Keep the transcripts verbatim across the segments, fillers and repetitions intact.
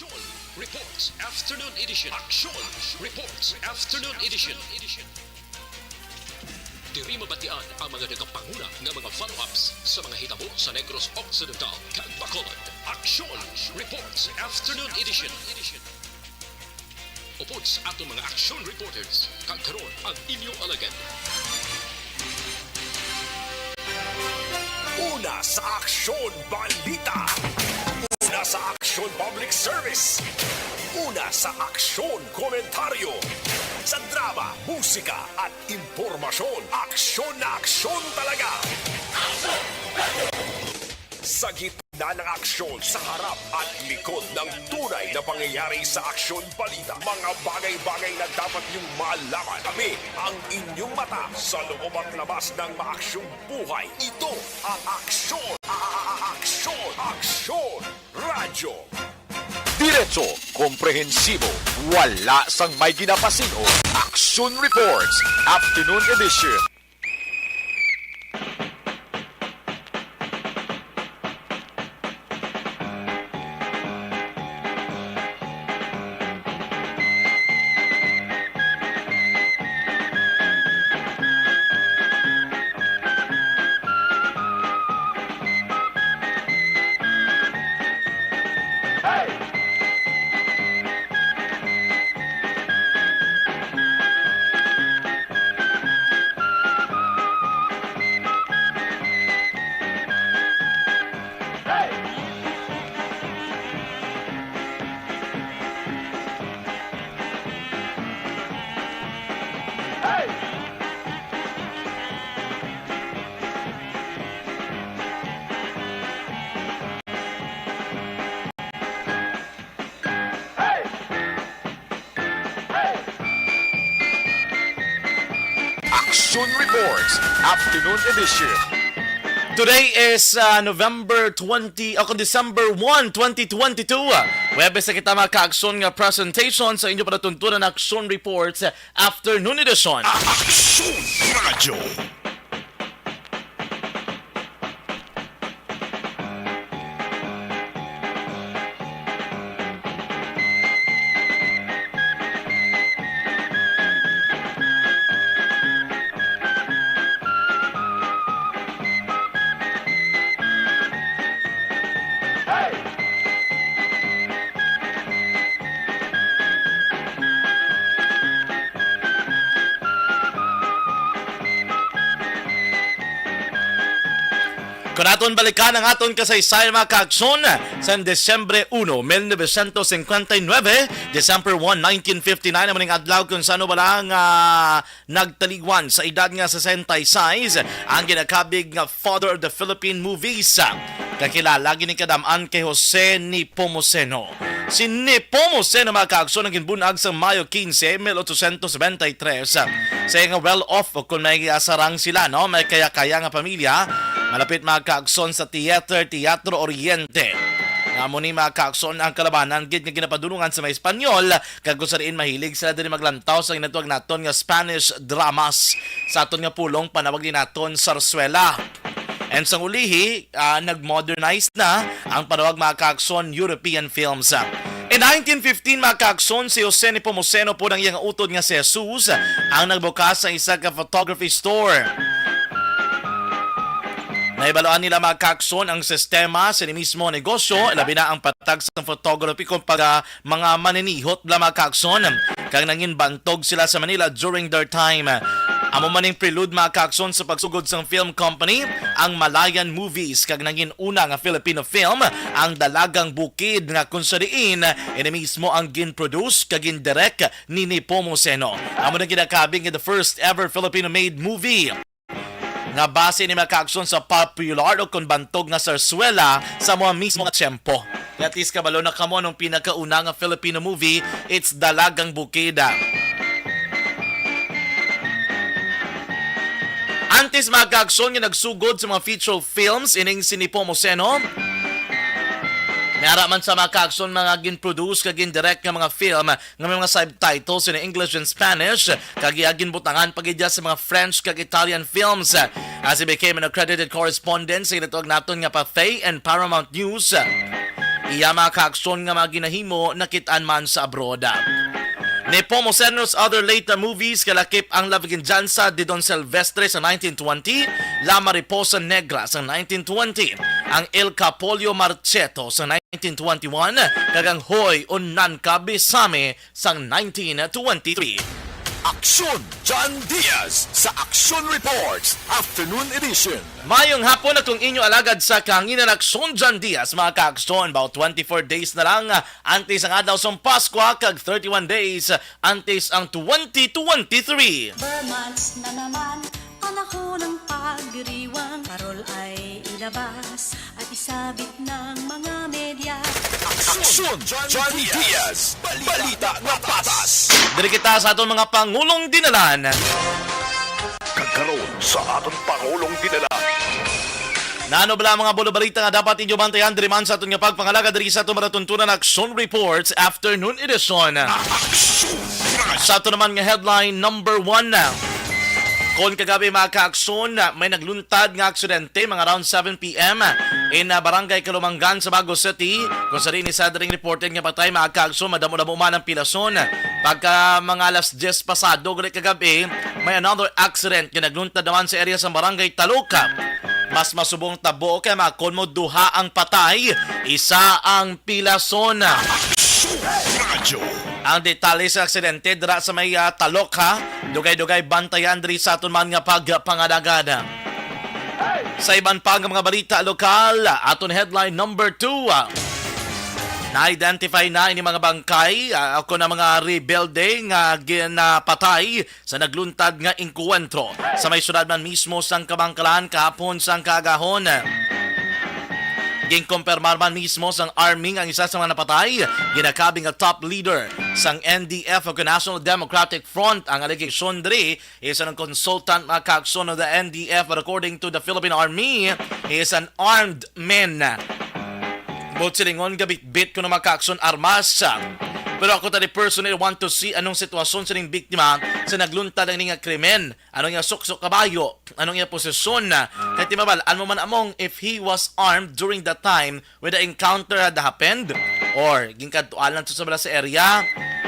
Aksyon Reports Afternoon Edition. Aksyon Reports Afternoon Edition. Diri mabatian ang mga nagapanguna nga mga follow-ups sa mga hitabo sa Negros Occidental kag Bacolod. Aksyon Reports Afternoon Edition. Upod sa aton mga action reporters, kag karon ang inyong alagad. Una sa aksyon, balita. Una sa aksyon, public service. Una sa aksyon, komentaryo. Sa drama, musika, at impormasyon, aksyon na aksyon talaga. Sa gitna ng aksyon, sa harap at likod ng tunay na pangyayari sa aksyon balita, mga bagay-bagay na dapat niyong malaman. Kami ang inyong mata sa loob at labas ng maaksyong buhay. Ito ang aksyon, a-, a-, a-, aksyon, aksyon, radyo. Diretso, komprehensibo, wala sang may ginapasin-o. Aksyon Reports, Afternoon Edition. Action Reports, Afternoon Edition. Today is, uh, November twenty, o kung December one, twenty twenty-two. Huwebes na kita, mga kaaksyon, nga presentation sa inyo panatuntunan, Action Reports, Afternoon Edition. Action Radyo. Kung aton balikan ang aton kasaysayan, mga kaaksyon, sa Disyembre uno, mil novecientos cincuenta y nueve, December one, nineteen fifty-nine, amo ning adlaw kung saan wala nga nagtaliwan sa edad nga sesenta y seis ang ginakabig nga Father of the Philippine Movies. Kakilala gid ni kadam-an kay Jose Nepomuceno. Si Nepomuceno, mga kaaksyon, ang ginbun-ag sa Mayo quince, mil ochocientos noventa y tres. Sa iya nga well-off, o kung may asarang sila, no, may kaya-kaya nga pamilya, malapit, mga kaaksyon, sa theater, Teatro Oriente. Nga amo ni, mga kaaksyon, ang kalabanan gid nga ginapadulungan sa mga Espanyol, kag kung sa diin mahilig sila diri maglantaw sa ginatawag naton nga Spanish dramas, sa aton nga pulong panawag ni naton sarsuela. And sang ulihi, ah, nag-modernize na ang panawag, mga kaaksyon, European films. In nineteen fifteen, mga kaaksyon, si Jose Nepomuceno po ang iyang utod nga si Jesus ang nagbukas sa isa ka photography store. Nahibaluan nila, mga kaaksyon, ang sistema sa ini mismo negosyo, labi na ang patag sa photography kung pag, ah, mga maninihot bala, mga kaaksyon, kag nangin bantog sila sa Manila during their time. Amo man ning prelude, mga kaaksyon, sa pagsugod sang film company, ang Malayan Movies, kag nangin una nga Filipino film, ang Dalagang Bukid, nga kung sa diin ini mismo ang gin-produce kag gin-direct ni Nepomuceno. Amo nang ginakabig nga the first ever Filipino-made movie nga base ni, mga kaaksyon, sa popular o kon bantog nga sarsuela sa mga mismo nga tiyempo. Kaya at least kabalo na kamo anong pinakauna nga Filipino movie, it's Dalagang Bukid. Antes, mga kaaksyon, nga nagsugod sa mga feature films ining si Nepomuceno, may ara man sa, mga kaaksyon, mga gin-produce kag gin-direct nga mga film nga may mga subtitles in English and Spanish, kag iya ginbutangan pa gid iya sa mga French kag Italian films. As he became an accredited correspondent sa ginatawag naton nga Pathé and Paramount News, iya mga kaaksyon nga mga ginahimo nakit-an man sa abroad. Nepomuceno's other later movies kalakip ang La Venganza de Don Silvestre sa nineteen twenty, La Mariposa Negra sa nineteen twenty, ang El Capullo Marcheto sa nineteen twenty-one, kag ang Hoy Unanka Bisame sang nineteen twenty-three. Aksyon John Diaz sa Aksyon Reports Afternoon Edition. Mayong hapon, akong inyo alagad sa kahanginan, Aksyon John Diaz, mga kaaksyon. About twenty-four days na lang, ah, antes ang adlaw sang Paskwa, kag thirty-one days, ah, antes ang twenty twenty-three. Ber months na naman, panahon ng pagdiriwang. Parol ay ilabas at isabit ng mga media. Aksyon John Diaz, balita nga patas. Diri kita sa aton mga pangulong dinalan. Kag karon sa aton pangulong dinalan. Nano bala mga bulabarita nga dapat inyo bantayan diri man sa aton nga pagpangalaga diri sa aton maratuntunan Aksyon Reports Afternoon Edition? Aksyon! Sa aton naman nga headline number one, kon kagabi, mga kaaksyon, may nagluntad nga aksidente mga around seven p.m. in, ah, Barangay Kalumangan, Sebago City, kung sa diin isa diri reported nga patay, mga kaaksyon, madamo-damo man ang pilason. Pagka mga alas diyes pasado gali kagabi, may another accident nga nagluntad naman sa area sa Barangay Taloca. Mas masubong tabo kay makon mo duha ang patay, isa ang pilason. Radyo. Ang detalye sa aksidente dira sa may, ah, Taloca, dugay-dugay bantayan diri sa aton man nga pagpangalagad. Sa iban pa nga mga balita lokal, aton headline number two. Na-identify na ini mga bangkay, ah, ako na mga rebelde nga ginapatay sa nagluntad nga engkwentro sa may syudad man mismo sang Kamankalan kahapon sang kaagahon. Ginkumpirmar man mismo sang army nga ang isa sa mga napatay ginakabig nga top leader sang N D F o National Democratic Front. Ang allegation diri is ang consultant, mga kaaksyon, of the N D F, but according to the Philippine Army, he is an armed man. Buot silingon, gabitbit kuno, mga kaaksyon, armas. Pero ako tani personally want to see anong sitwasyon sining biktima sa nagluntad ang ini nga krimen. Ano nga suksok kabayo? Anong iya posisyon? Kay timabal-an mo man among if he was armed during the time when the encounter had happened, or ginkadtuan lang sa bala sa area,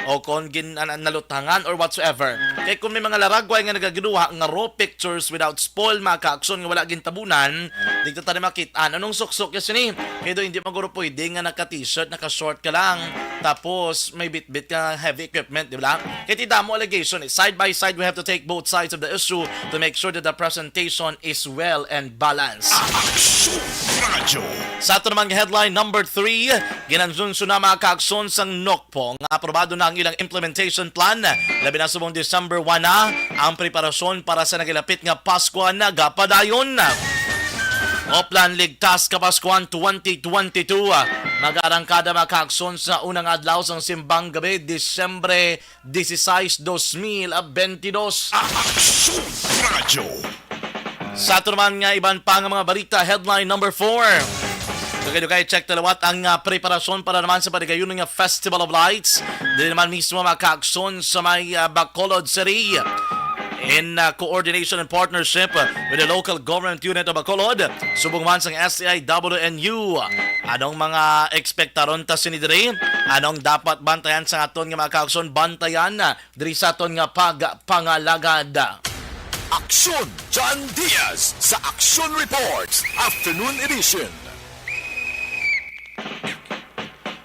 o kon gin-, an-, an-, nalutangan or whatsoever. Kay kung may mga laragway nga nagaginuha nga raw pictures without spoil, mga kaaksyon, nga wala gintabunan, di ta tani makit-an anong suksok ya sini. Kay do hindi maguro pwede nga naka-t-shirt, naka-short ka lang, tapos may bitbit ka heavy equipment, di ba? Kay ti damo allegation, eh. Side by side, we have to take both sides of the issue to make sure that the presentation is well and balanced. Aksyon Radyo. Sa ato namang headline number three, ginansunsunan, mga kaaksyon, sang NOCPO nga aprobado na ang ilang implementation plan. Labi na subong December one na, ang preparasyon para sa nagilapit nga Pasko nagapadayon. Oplan Ligtas Kapaskuhan twenty twenty-two, mag-arangkada, mga kaaksyon, sa unang adlaw sang simbang gabi, Disyembre dieciséis, dos mil veintidós. Aksyon Radyo. Sa ato naman nga iban pa nga mga balita, headline number four. Dugay-dugay, check ta liwat ang, ah, preparasyon para naman sa paligayunon nga Festival of Lights. Dili naman mismo, mga kaaksyon, sa may, ah, Bacolod City. In, ah, coordination and partnership, ah, with the local government unit of Bacolod, subong man sang S T I W N U. Anong mga ekspektaron ta sini diri? Anong dapat bantayan sa aton nga, mga kaaksyon, bantayan, ah, diri sa aton nga pagpangalagad? Aksyon John Diaz sa Aksyon Reports Afternoon Edition.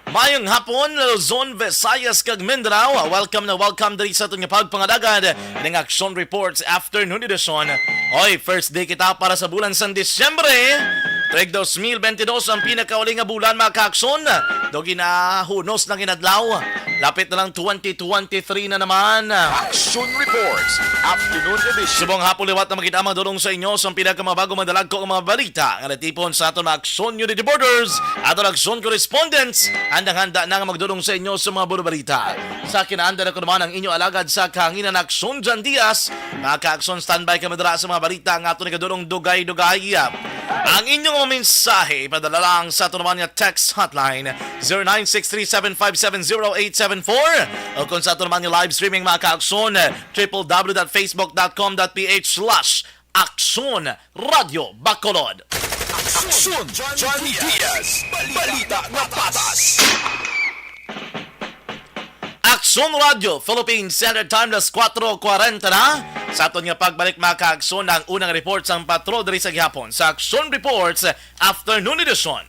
Mayong hapon, Luzon, Visayas, kag Mindanao. Welcome na welcome diri sa aton nga pagpangalagad ning Aksyon Reports Afternoon Edition. Oy, first day kita para sa bulan sang Disyembre. Tuig dos mil bentidós ang pinakauli nga bulan, mga kaaksyon. Do ginahunos na ginadlaw. Lapit na lang twenty twenty-three na naman. Aksyon Reports, Afternoon Edition. Subong hapon liwat na makita, madulong sa inyo sa pinakamabago, madalagko nga mga balita nga natipon sa aton mga Aksyon Unity Borders, aton Aksyon Correspondents, handang-handa na nga magdulong sa inyo sa mga bulabarita. Sa kinaandan ako naman ang inyo alagad sa kahanginan, Aksyon Jan Diaz. Mga kaaksyon, standby kami dira sa mga balita nga aton igadulong dugay-dugay. Ang inyong mga mensahe, ipadala lang sa aton naman nga text hotline, zero nine six three seven five seven zero eight seven four, o kung sa aton naman nga live streaming, mga kaaksyon, triple w dot facebook dot com dot ph slash Aksyon Radyo Bacolod. Aksyon, Johnny Diaz. Balita nga patas. Aksyon Radio, Philippine Standard Time, alas kuwatro kwarenta na. Sa aton nga pagbalik, mga ka-aksyon, ang unang report sang patrol diri sa gihapon sa Aksyon Reports Afternoon Edition.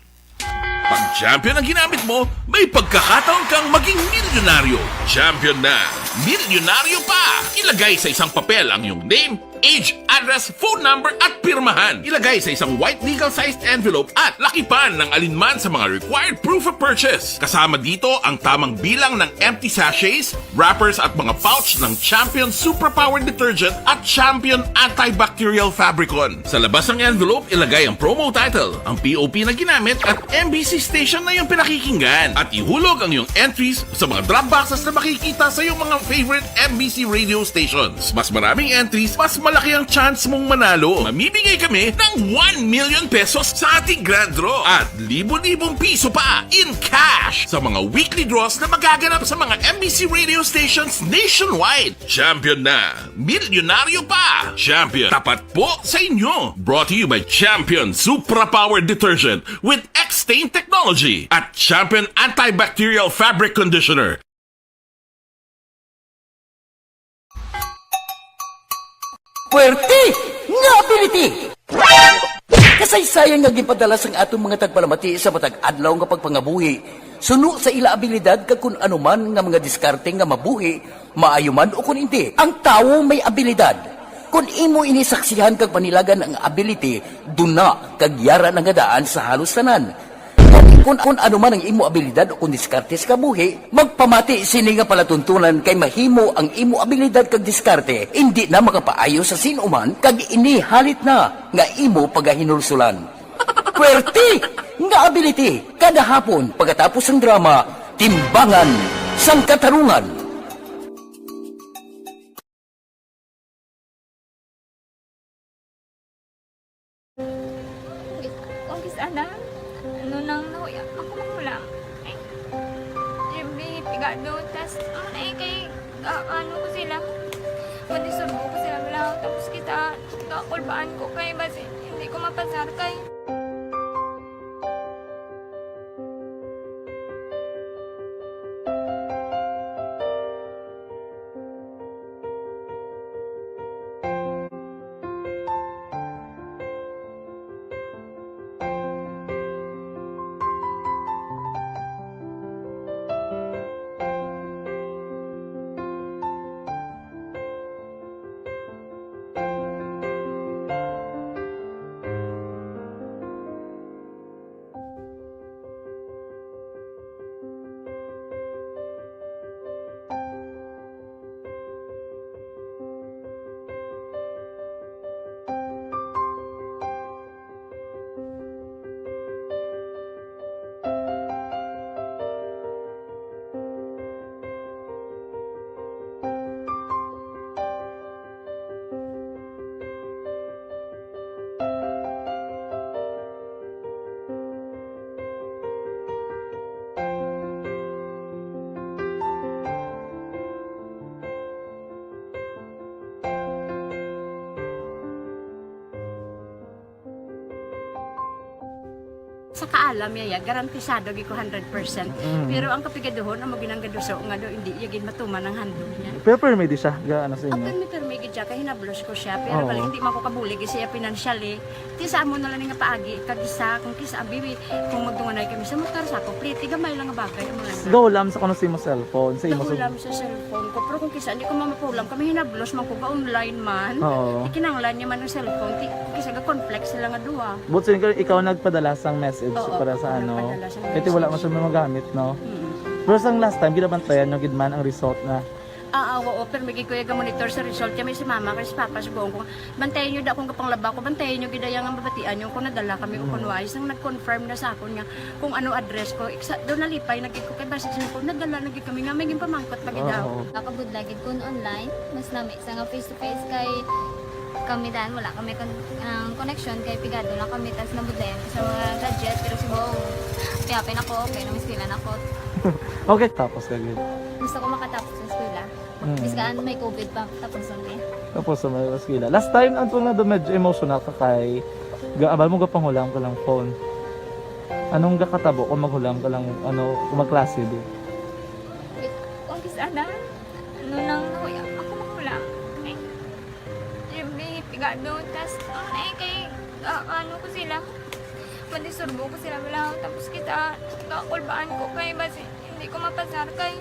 Pag champion ang ginamit mo, may pagkakataon kang maging milyonaryo. Champion na, milyonaryo pa! Ilagay sa isang papel ang iyong name, age, address, phone number, at pirmahan. Ilagay sa isang white legal-sized envelope at lakipan ng alinman sa mga required proof of purchase. Kasama dito ang tamang bilang ng empty sachets, wrappers, at mga pouch ng Champion Superpower Detergent at Champion Antibacterial Fabricon. Sa labas ng envelope, ilagay ang promo title, ang P O P na ginamit, at M B C station na iyong pinakikinggan. At ihulog ang iyong entries sa mga drop boxes na makikita sa iyong mga favorite M B C radio stations. Mas maraming entries, mas malaki ang chance mong manalo. Mamimigay kami ng one million pesos sa ating grand draw at libo-libong piso pa in cash sa mga weekly draws na magaganap sa mga M B C radio stations nationwide. Champion na! Milyonaryo pa! Champion, tapat po sa inyo! Brought to you by Champion Supra Power Detergent with X-Stain Technology at Champion Antibacterial Fabric Conditioner. Puwerte nga ability! Kasaysayan nga ginpadala sang aton mga tagpalamati sa matag adlaw nga pagpangabuhi, suno sa ila abilidad kag kun ano man nga mga diskarte nga mabuhi, maayo man o kon indi, ang tawo may abilidad. Kon imo ini saksihan kag panilagan ang ability, duna kag yara na nga daan sa halos tanan. Kon, kon ano man ang imo abilidad o kon diskarte sa kabuhi, magpamati sini nga palatuntunan kay mahimo ang imo abilidad kag diskarte indi na makapaayo sa sin-o man kag ini halit na nga imo pagahinulsulan. Puwerte nga ability kada hapon pagkatapos sang drama, Timbangan sang Katarungan. Kung kis-, ana, ano nang nahuya, ako mahulam. Ay, Jimmy, pigado, tas, ano na eh, kay, ah, ano ko sila, madisturbo ko sila, wala, tapos kita, kakulbaan ko kay, basi, hindi ko mapasar kay. Sa kaalam niya, ya, garantisado gid ko hundred percent. Mm. Pero ang kapigaduhon, amo ginang gaduso nga do, hindi iya gid matuman ang handog niya. Pero permi di siya, ga, ano sa inyo? Permi, permi gid siya, kay hinablos ko siya. Pero Oo. Bali, hindi man ko kabulig siya financially. Ti sa amo na lang nga paagi, kag isa, kung kisa, abi, kung magdunganay kami sa motor, sa ako, pliti, gamay lang nga bagay, amo lang. Gahulam sa kuno sa imo cellphone, sa imo Gahulam sa cellphone ko, pero kung kisa, hindi ko mamapulam, kami hinablos man ko ga online man. Oo. Ikinanglan niya man ang cellphone, ti, kung kisa, ga-conflict sila nga duha. But so, ikaw, ikaw nagpadala sang message Oo, para sa ako ano? Nagpadala sang Kaya ti wala message. Mo siya magamit, no? Mm. Pero sang last time, ginabantayan nyo gid man ang result na Ah, ah, oo, pero may gid ko iya ga-monitor sa result. Kaya may si mama, kay si papa, sugoon ko, bantayan nyo da kung kapanglaba ko, bantayan nyo gid iya nga mabatian nyo kung nadala kami o kung Mm. wa. Isang nag-confirm na sa akon nga kung ano address ko. Iksa, daw nalipay na gid ko kay basi sa ko, nadala na gid kami nga may ginpamangkot pa gid daw. Oo. Nakabudla gid kun online, mas lami sa nga face to face kay kami dan, wala kami kon-, ang connection kay pigado lang kami, tas nabudlayan ko sa mga gadget, pero subong, piyapin ako, okay, nang eskwela na ako. Okay, tapos ka gid. Gusto ko makatapos sa eskwela. Mm. Biskaan may covid pa, tapos ang eh. Tapos sa may eskwela. Last time, ang tunga doon, medyo emotional ka kay Ga-, abal mo, gapanghula-am ka lang phone. Anong gakatabo kung maghula-am ka lang, ano, kung magklase, di? Wait, kung kis-a na, ano nang nahuya ako maghula-am? Eh, siyempre, pigado, tas, ano eh, kay, ah, ano ko sila, mandisturbo ko sila, wala, tapos kita, kakulbaan ko kay, basi, hindi ko mapasar kay,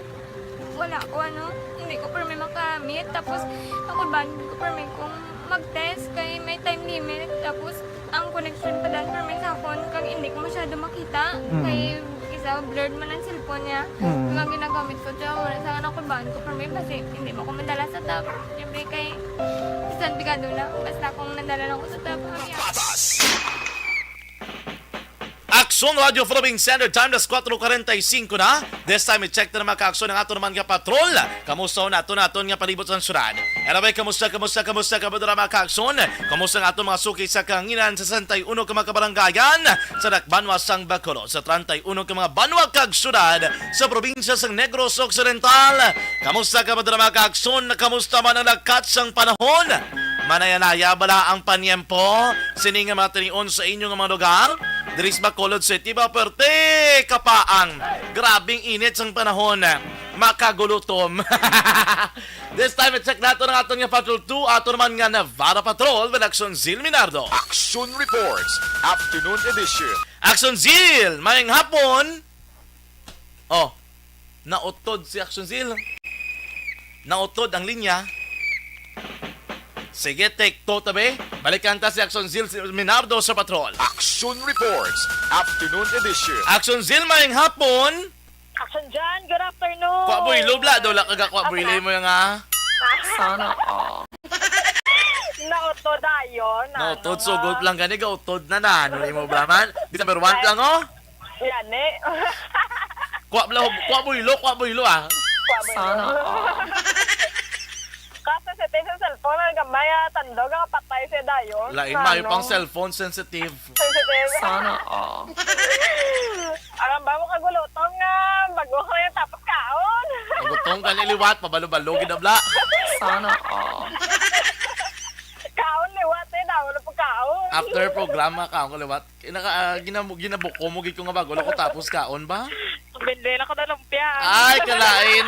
wala ko, ano, hindi ko permi makamit. Tapos, ako ba, hindi ko permi kung mag-test kay may time limit. Tapos, ang connection pa dan permi sa akon, kag hindi ko masyado makita. Mm. Kay, isa, blurred man ang cellphone niya. Mm. Kaya ginagamit ko siya, wala sa anak ko ba, ko permi, basi hindi mo ko madala sa top. Siyempre, kay, bisan pigado na, basta kung nadala lang ko sa top, kami Aksyon Radio Philippine Standard Time, alas kuwatro kuwarenta y singko na. This time, i-check na, mga kaaksyon, ang aton naman nga patrol. Kamusta ho naton, aton nga palibot sa syudad? Anyway, kamusta, kamusta, kamusta, kamusta, mga kaaksyon? Kamusta ang aton mga suki sa kahanginan sa sesenta y uno ka mga kabarangayan sa dakbanwa sang Bacolod, sa treinta y uno ka mga banwa kag syudad sa probinsya sang Negros Occidental? Kamusta, kamusta, mga kaaksyon? Kamusta man ang lakat sang panahon? Manaya-naya bala ang panyempo? Sini nga mga tinion sa inyo nga mga lugar? Diri sa Bacolod City ba, perte kapaang? Grabing init sang panahon. Makagulutom. This time, i-check nato ang aton nga Patrol two, ato naman nga Navarra Patrol with Action Zil Minardo. Action Reports, Afternoon Edition. Action Zil, mayong hapon. Oh, nautod si Action Zil. Nautod ang linya. Sige, take two, tabi. Balikan ta si Action Zil, si Minardo sa patrol. Action Reports, Afternoon Edition. Action Zil, mayong hapon. Action Jan, good afternoon. Kwa buhilo, bla. Daw lang kaga kwa buhilo mo yung, ah. Sana all. Nautod dayon, ano Nautod, nga. Sugot lang gani, gautod na na. Ano mo, bla, man? December one lang, oh. Yan, eh. Kwa, bla, kwa buhilo, kwa buhilo, ah. Kwa buhilo. Sana all. Kaso sa sa cellphone, ang gamay, ah, tandog, ang patay siya dayon. Lain, maayo pang cellphone sensitive. Sensitive. Sana all. Alam ba mo, kagulutong nga, bago ko yung tapos kaon. Ang gutong ka ni liwat, pabalo-balo, gid na bla. Sana all. Kaon liwat, eh, daw na pagkaon. After programa, kaon ko liwat. Kaya naka, ah, ginabu-, ginabuko mo, gid ko nga bago, ako tapos kaon ba? Bende na ko na lumpia. Ay, kalain.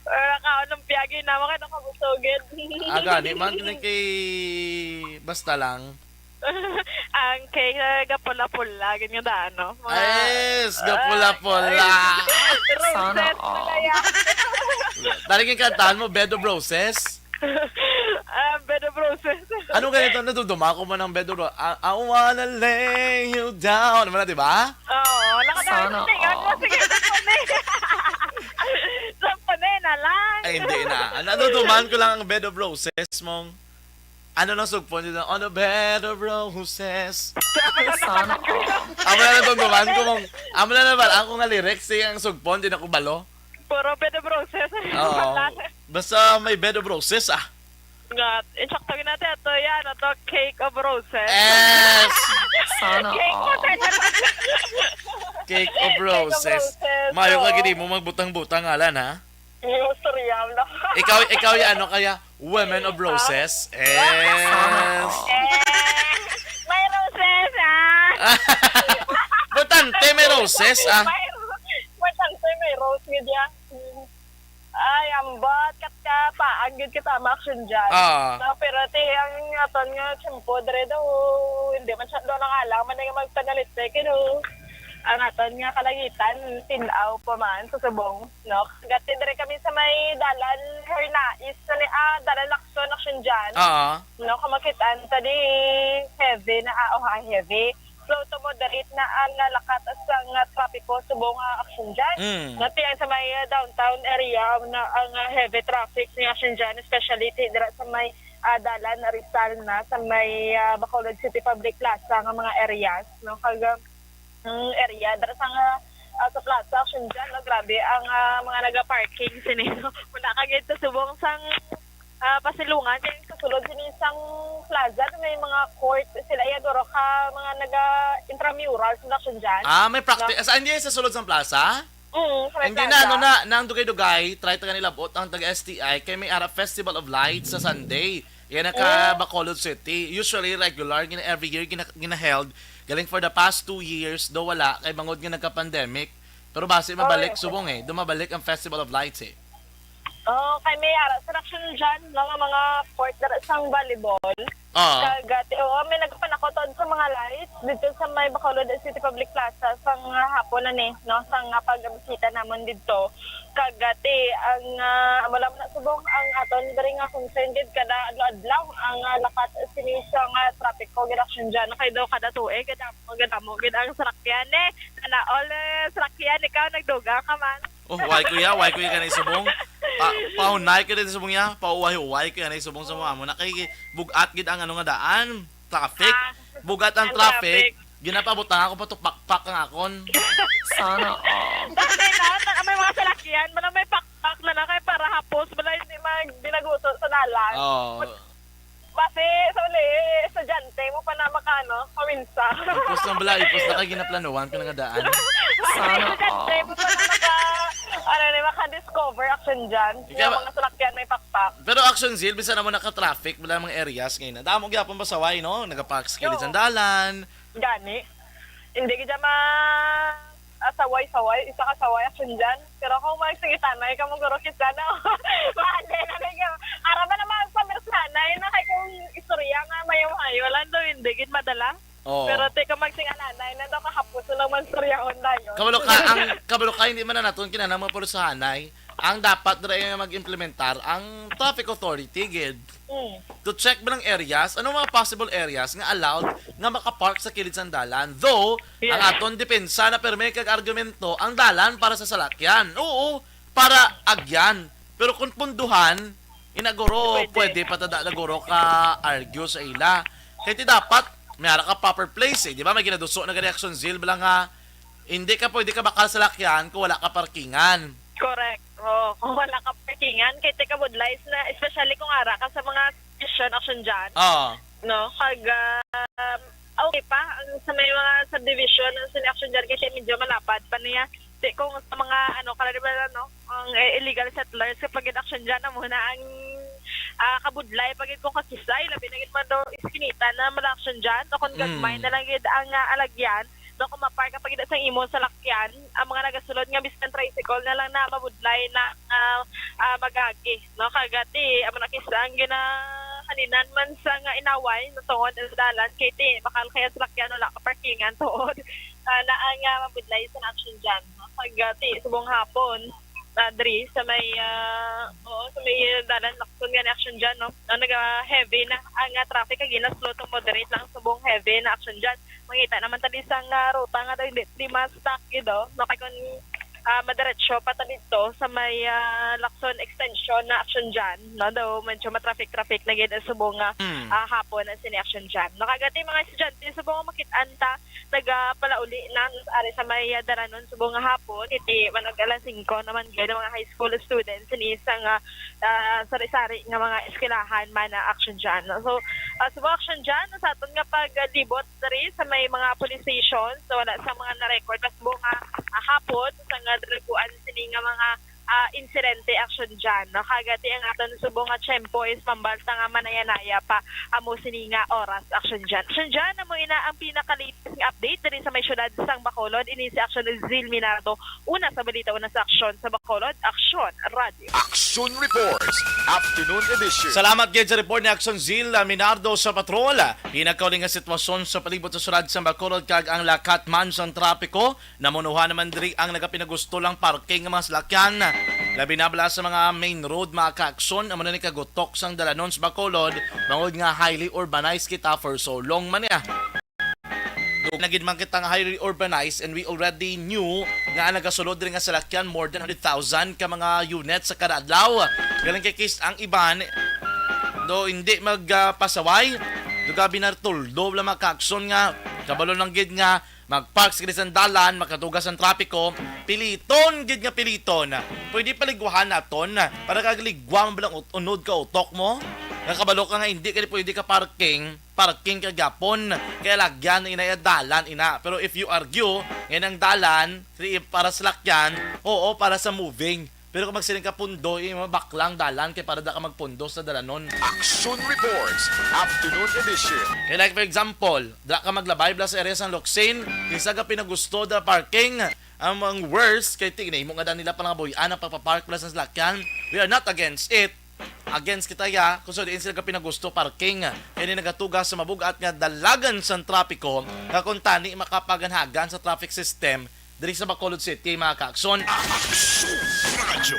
Wala ka, anong piyagi na mo, kaya nakabusugid. Ah, gani man, kini kay basta lang. Ang kay, eh, gapula-pula, ganyan da, ano? Mga Yes, gapula-pula. Roses Sana na all. Kaya. Talagang kantahan mo, Bed of Roses? Ah, Bed of Roses. Ano ganito? Naduduma ko man ang Bed of Roses. I, I wanna lay you down. Ano na, di ba? Oo, nakadaan Sana tingnan mo. All. Sige, sa pune. Sa pune na lang. Ay, hindi na. Ano, duduman ko lang ang Bed of Roses mong, ano nang sugpon dito? On a bed of roses. Sana all. Amo na lang duduman ko mong, amo na lang ba? Ako nga lyrics, sige ang sugpon, di na ko balo. Puro bed of roses. Oo. Basta may bed of roses, ah. Nga, insakto gid natin ato yan, ato cake of roses. Yes! Sana all. Cake of Cake of roses. Roses. Mayo ka Oo. Gid mo magbutang-butang ngalan, ha? Yung surreal, no? Ikaw, ikaw yung ano kaya? Women of Roses. Ah. Yes. Sana all. Eh, may roses, ah. Butante, may roses, ah. May, butante, may rose, gid ya. Ay, ambot, kat ka, paag gid kita ma-action dyan. Ah. No, pero ti, ang aton nga tiyempo, dire daw, hindi man siya doon ang alang, man nga magpanalit, eh, kino, ang aton nga kalangitan, tinaw pa man sa subong, no? Gati dire kami sa may dalan, Hernais, sa ni, ah, dalan Lacson, action dyan. Ah. No, kamakitaan ta di, heavy na, ah, oh, ah, heavy. Slow to moderate na ang, ah, lakat sang, ah, trapiko subong, ah, action dyan. Mm. Natiyan sa may, ah, downtown area na ang, ah, heavy traffic ni action dyan, especially ti-, dira sa may, ah, dalan Rizal na sa may, ah, Bacolod City Public Plaza nga mga areas, no? Kag, ah, mm, area dira sa nga, ah, sa plaza action dyan, no? Grabe ang, ah, mga naga-parking sini, no? Wala ka gid sa subong sang ah, pasilungan, kay sa sulod sini sang plaza, may mga court sila, iya duro ka mga naga-intramural sa action dyan. Ah, may practice. No? Ah, hindi sa sulod sang plaza? Mm, sa may Hindi plaza. Na, ano na, na ang dugay-dugay, try ta kanila buot ang taga S T I, kay may ara Festival of Lights sa Sunday. Yan ang ka Bacolod City. Usually, regular, gina every year, gina ginaheld. Galing for the past two years, do wala, kay bangod nga nagka-pandemic. Pero basi mabalik, subong eh. Do mabalik ang Festival of Lights eh. Oh, kay may ara sa action dyan, no, nga mga court dara sang volleyball. Oo. Kag, ah, ti-, oo, may nagpanakot sa mga lights dito sa may Bacolod City Public Plaza sang, ah, hapon na ni, no, sang, ah, pagbisita namon dito. Kag, ah, ti, ang, ah, wala man na subong ang aton diri nga concern gid kada adlaw-adlaw ang, ah, lakat sini sa nga trapiko gid action dyan. Kay daw kada tuig, kadamo, kadamo gid ang sarakyan eh. Sana all eh, sarakyan, ikaw nagdugang ka man. Oh, why kuya? Why kuya ka na subong? Pa, pahunay ka din subong niya. Pauway-uway ka na subong sa mga mo. Nakay bugat gid ang ano nga daan. Traffic. Ah, Bugat ang ang traffic. traffic. Ginapabutang ako pa to pakpak ang akon. Sana all. Dati na, ta- may mga salakyan, wala may pakpak na na kay para hapos, wala hindi mag dinaguso sa dalan. Oh. Basi, sa uli, estudyante mo pa na makano, paminsa. Ipos lang bala, ipos na kay ginaplanuhan ko nga daan. Sana Estudyante all. mo pa na maka, ano ni, maka-discover action dyan. Ikaw- Yung mga salakyan may pakpak. Pero action zeal, bisan na mo naka-traffic, wala mga areas ngayon. Damo gyapon pasaway, no? Nagapark sa kilid Oo. sang dalan. Gani. Hindi ka dyan ma... ah, saway-saway, isa ka saway action dyan. Pero kung magsigitanay ka, maguro kita na. Mahal na na. Ara ba naman ang pamirsanay na kay kung istorya nga mayo-mayo lang daw, hindi gid madala. Oh. Pero te ka magsingalanay na daw kahapos na lang magstoryahon dayon. Kabalo ka, ang kabalo ka, hindi man na naton kinahanglan mga pulusahanay. Ang dapat dira ay mag-implementar ang traffic authority gid. Mm. To check ba ng areas, ano mga possible areas nga allowed nga makapark sa kilid sang dalan? Though, Yes. ang aton depensa na permi kag argumento, ang dalan para sa salakyan. Oo, para agyan. Pero kung punduhan, inaguro, Pwede. pwede, patada naguro ka argue sa ila. Kaya ti dapat, may ara ka proper place eh. Di ba? May ginaduso na gani action zeal bala nga hindi ka pwede ka bakal sa lakyan kung wala ka parkingan. Correct. Oh, kung wala ka parkingan, kay te ka budlays na, especially kung ara ka sa mga vision action dyan. Oo. No? Kag, um, okay pa, ang sa may mga subdivision, ang sini action dyan, kasi medyo malapad pa niya. Di kung sa mga, ano, karaniwan, ano, ang eh, illegal settlers, kapag in action dyan, amo na ang ah, kabudlay pa gid kung kakisay, labi na gid man daw iskinita na mala action dyan, o kung gagmay Mm. na lang gid ang ah, alagyan, no, kung mapark ka pa gid sa imo salakyan, ang mga nagasulod nga bisan tricycle na lang na mabudlay na ah, ah, magagi, no, kagati, amo na kisa ang ginahalinan man sa nga inaway, no, tungod ang dalan, kay ti, bakal kaya salakyan, wala ka parkingan, tuod, ah, na ang ah, mabudlay sa action dyan, no, kagati, subong hapon, ah, diri sa may, ah, oo, sa may dalan, Lacson nga ni action dyan, no, ang naga-heavy na ang ah, traffic, kag ina slow to moderate lang, subong heavy na action dyan. Mangita naman ta di sa nga ruta nga daw hindi, di ma-stuck gid, oh. No, kay kun ah, madiretso pa ta dito sa may ah, Lacson extension na action dyan, no? Daw medyo ma-traffic-traffic na gid ang subong nga Mm. ah, hapon ang sini action dyan. Nakagati mga estudyante, subong nga makit-an ta nagapalauli na ari sa may ah, dalanon subong nga hapon. Iti manag alas singko naman gid ang mga high school students ni sa nga ah, sari-sari nga mga eskwelahan man na action dyan. So, ah, subong action dyan sa aton nga paglibot diri sa may mga police stations, so wala sa mga na-record. Mas buo nga ah, hapon sa nga dalaguan sini nga mga ah, insidente action dyan. No? Kagati ang aton subong nga tiyempo is pambalta nga manaya-naya pa amo sini nga oras action dyan. Action dyan, amo ina ang pinaka-latest nga update diri sa may syudad sang Bacolod. Ini si Action Zil Minardo, una sa balita, una sa aksyon sa Bacolod, Aksyon Radio. Action Reports, Afternoon Edition. Salamat gid sa report ni Action Zil Minardo sa patrol. Pinagkauling nga sitwasyon sa palibot sa syudad sa Bacolod kag ang lakat man sang trapiko. Namunuhan naman diri ang nagapinagusto lang parking nga mga salakyan. Labi na bala sa mga main road, mga ka-aksyon, amo na ni kagutok sang dalanon sa Bacolod, bangod nga highly urbanized kita for so long man niya. Dugay na gid man kita nga highly urbanized, and we already knew nga ang nagasulod diri nga salakyan more than hundred thousand ka mga units sa kada adlaw. Galing kay kis ang iban, do hindi magpasaway, do gabi na tuldo lang mga ka-aksyon nga kabalo lang gid nga mag-park sa gilid sang dalan, makatugas ang trapiko, piliton gid nga piliton. Pwede paligwahan naton para kag ligwa man bala ang ut- unod ka utok mo. Nga kabalo ka nga hindi ka pwede ka parking, parking ka gyapon. Kay alagyan na ina, iya dalan ina. Pero if you argue, nga ang dalan, dili para sa lakyan, oo, para sa moving. Pero kung magsiling ka pundo, eh, mabaklang dalan kay para da ka magpundo sa dalanon. Action Reports, Afternoon Edition. Kay like for example, da ka maglabay bala sa area sang Locsin, kinsa ka pinagusto da parking, ang, ang worst kay tingnan mo nga da nila palangabuy-an ang pagpapark bala sa salakyan. We are not against it. Against kita ya, kung sa diin sila ka pinagusto parking. Kay ni nagatuga sa mabugat nga dalagan sang trapiko, nga kung tani makapaganhagan sa traffic system, diri sa Bacolod City, mga kaakson. Aksyon Radyo.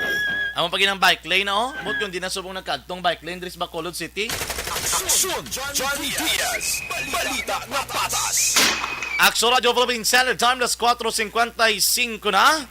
Amo pa ginang bike lane, oh. Mut kung di na subong nagkadtong bike lane diri sa Bacolod City. Aksyon Johnny Diaz. Balita nga patas. Aksyon Radyo Philippine Standard Time, las kuwatro singkwenta y singko na.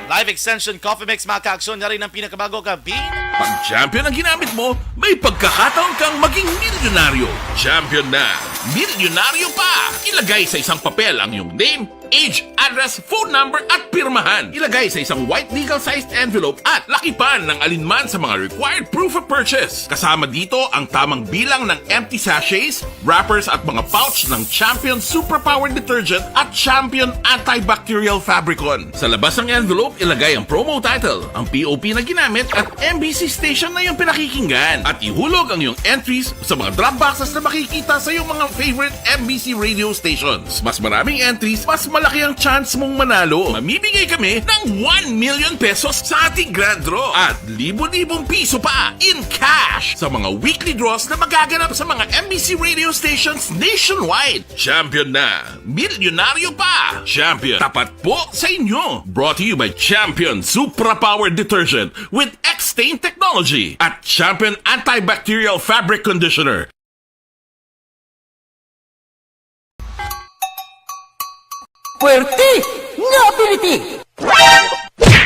Live Extension Coffee Mix, mga kaakson, yari ng pinakabago ka bean. Pag Champion ang ginamit mo, may pagkakataon kang maging milyonaryo. Champion na, milyonaryo pa! Ilagay sa isang papel ang iyong name, age, address, phone number, at pirmahan. Ilagay sa isang white legal-sized envelope at lakipan ng alinman sa mga required proof of purchase. Kasama dito ang tamang bilang ng empty sachets, wrappers, at mga pouch ng Champion Superpower Detergent at Champion Antibacterial Fabricon. Sa labas ng envelope, ilagay ang promo title, ang P O P na ginamit, at M B C station na iyong pinakikinggan. At ihulog ang iyong entries sa mga drop boxes na makikita sa iyong mga favorite M B C radio stations. Mas maraming entries, mas malaki ang chance mong manalo. Mamimigay kami ng one million pesos sa ating grand draw at libo-libong piso pa in cash sa mga weekly draws na magaganap sa mga M B C radio stations nationwide. Champion na! Milyonaryo pa! Champion, tapat po sa inyo! Brought to you by Champion Supra Power Detergent with X-Stain Technology at Champion Antibacterial Fabric Conditioner. Puwerte nga ability!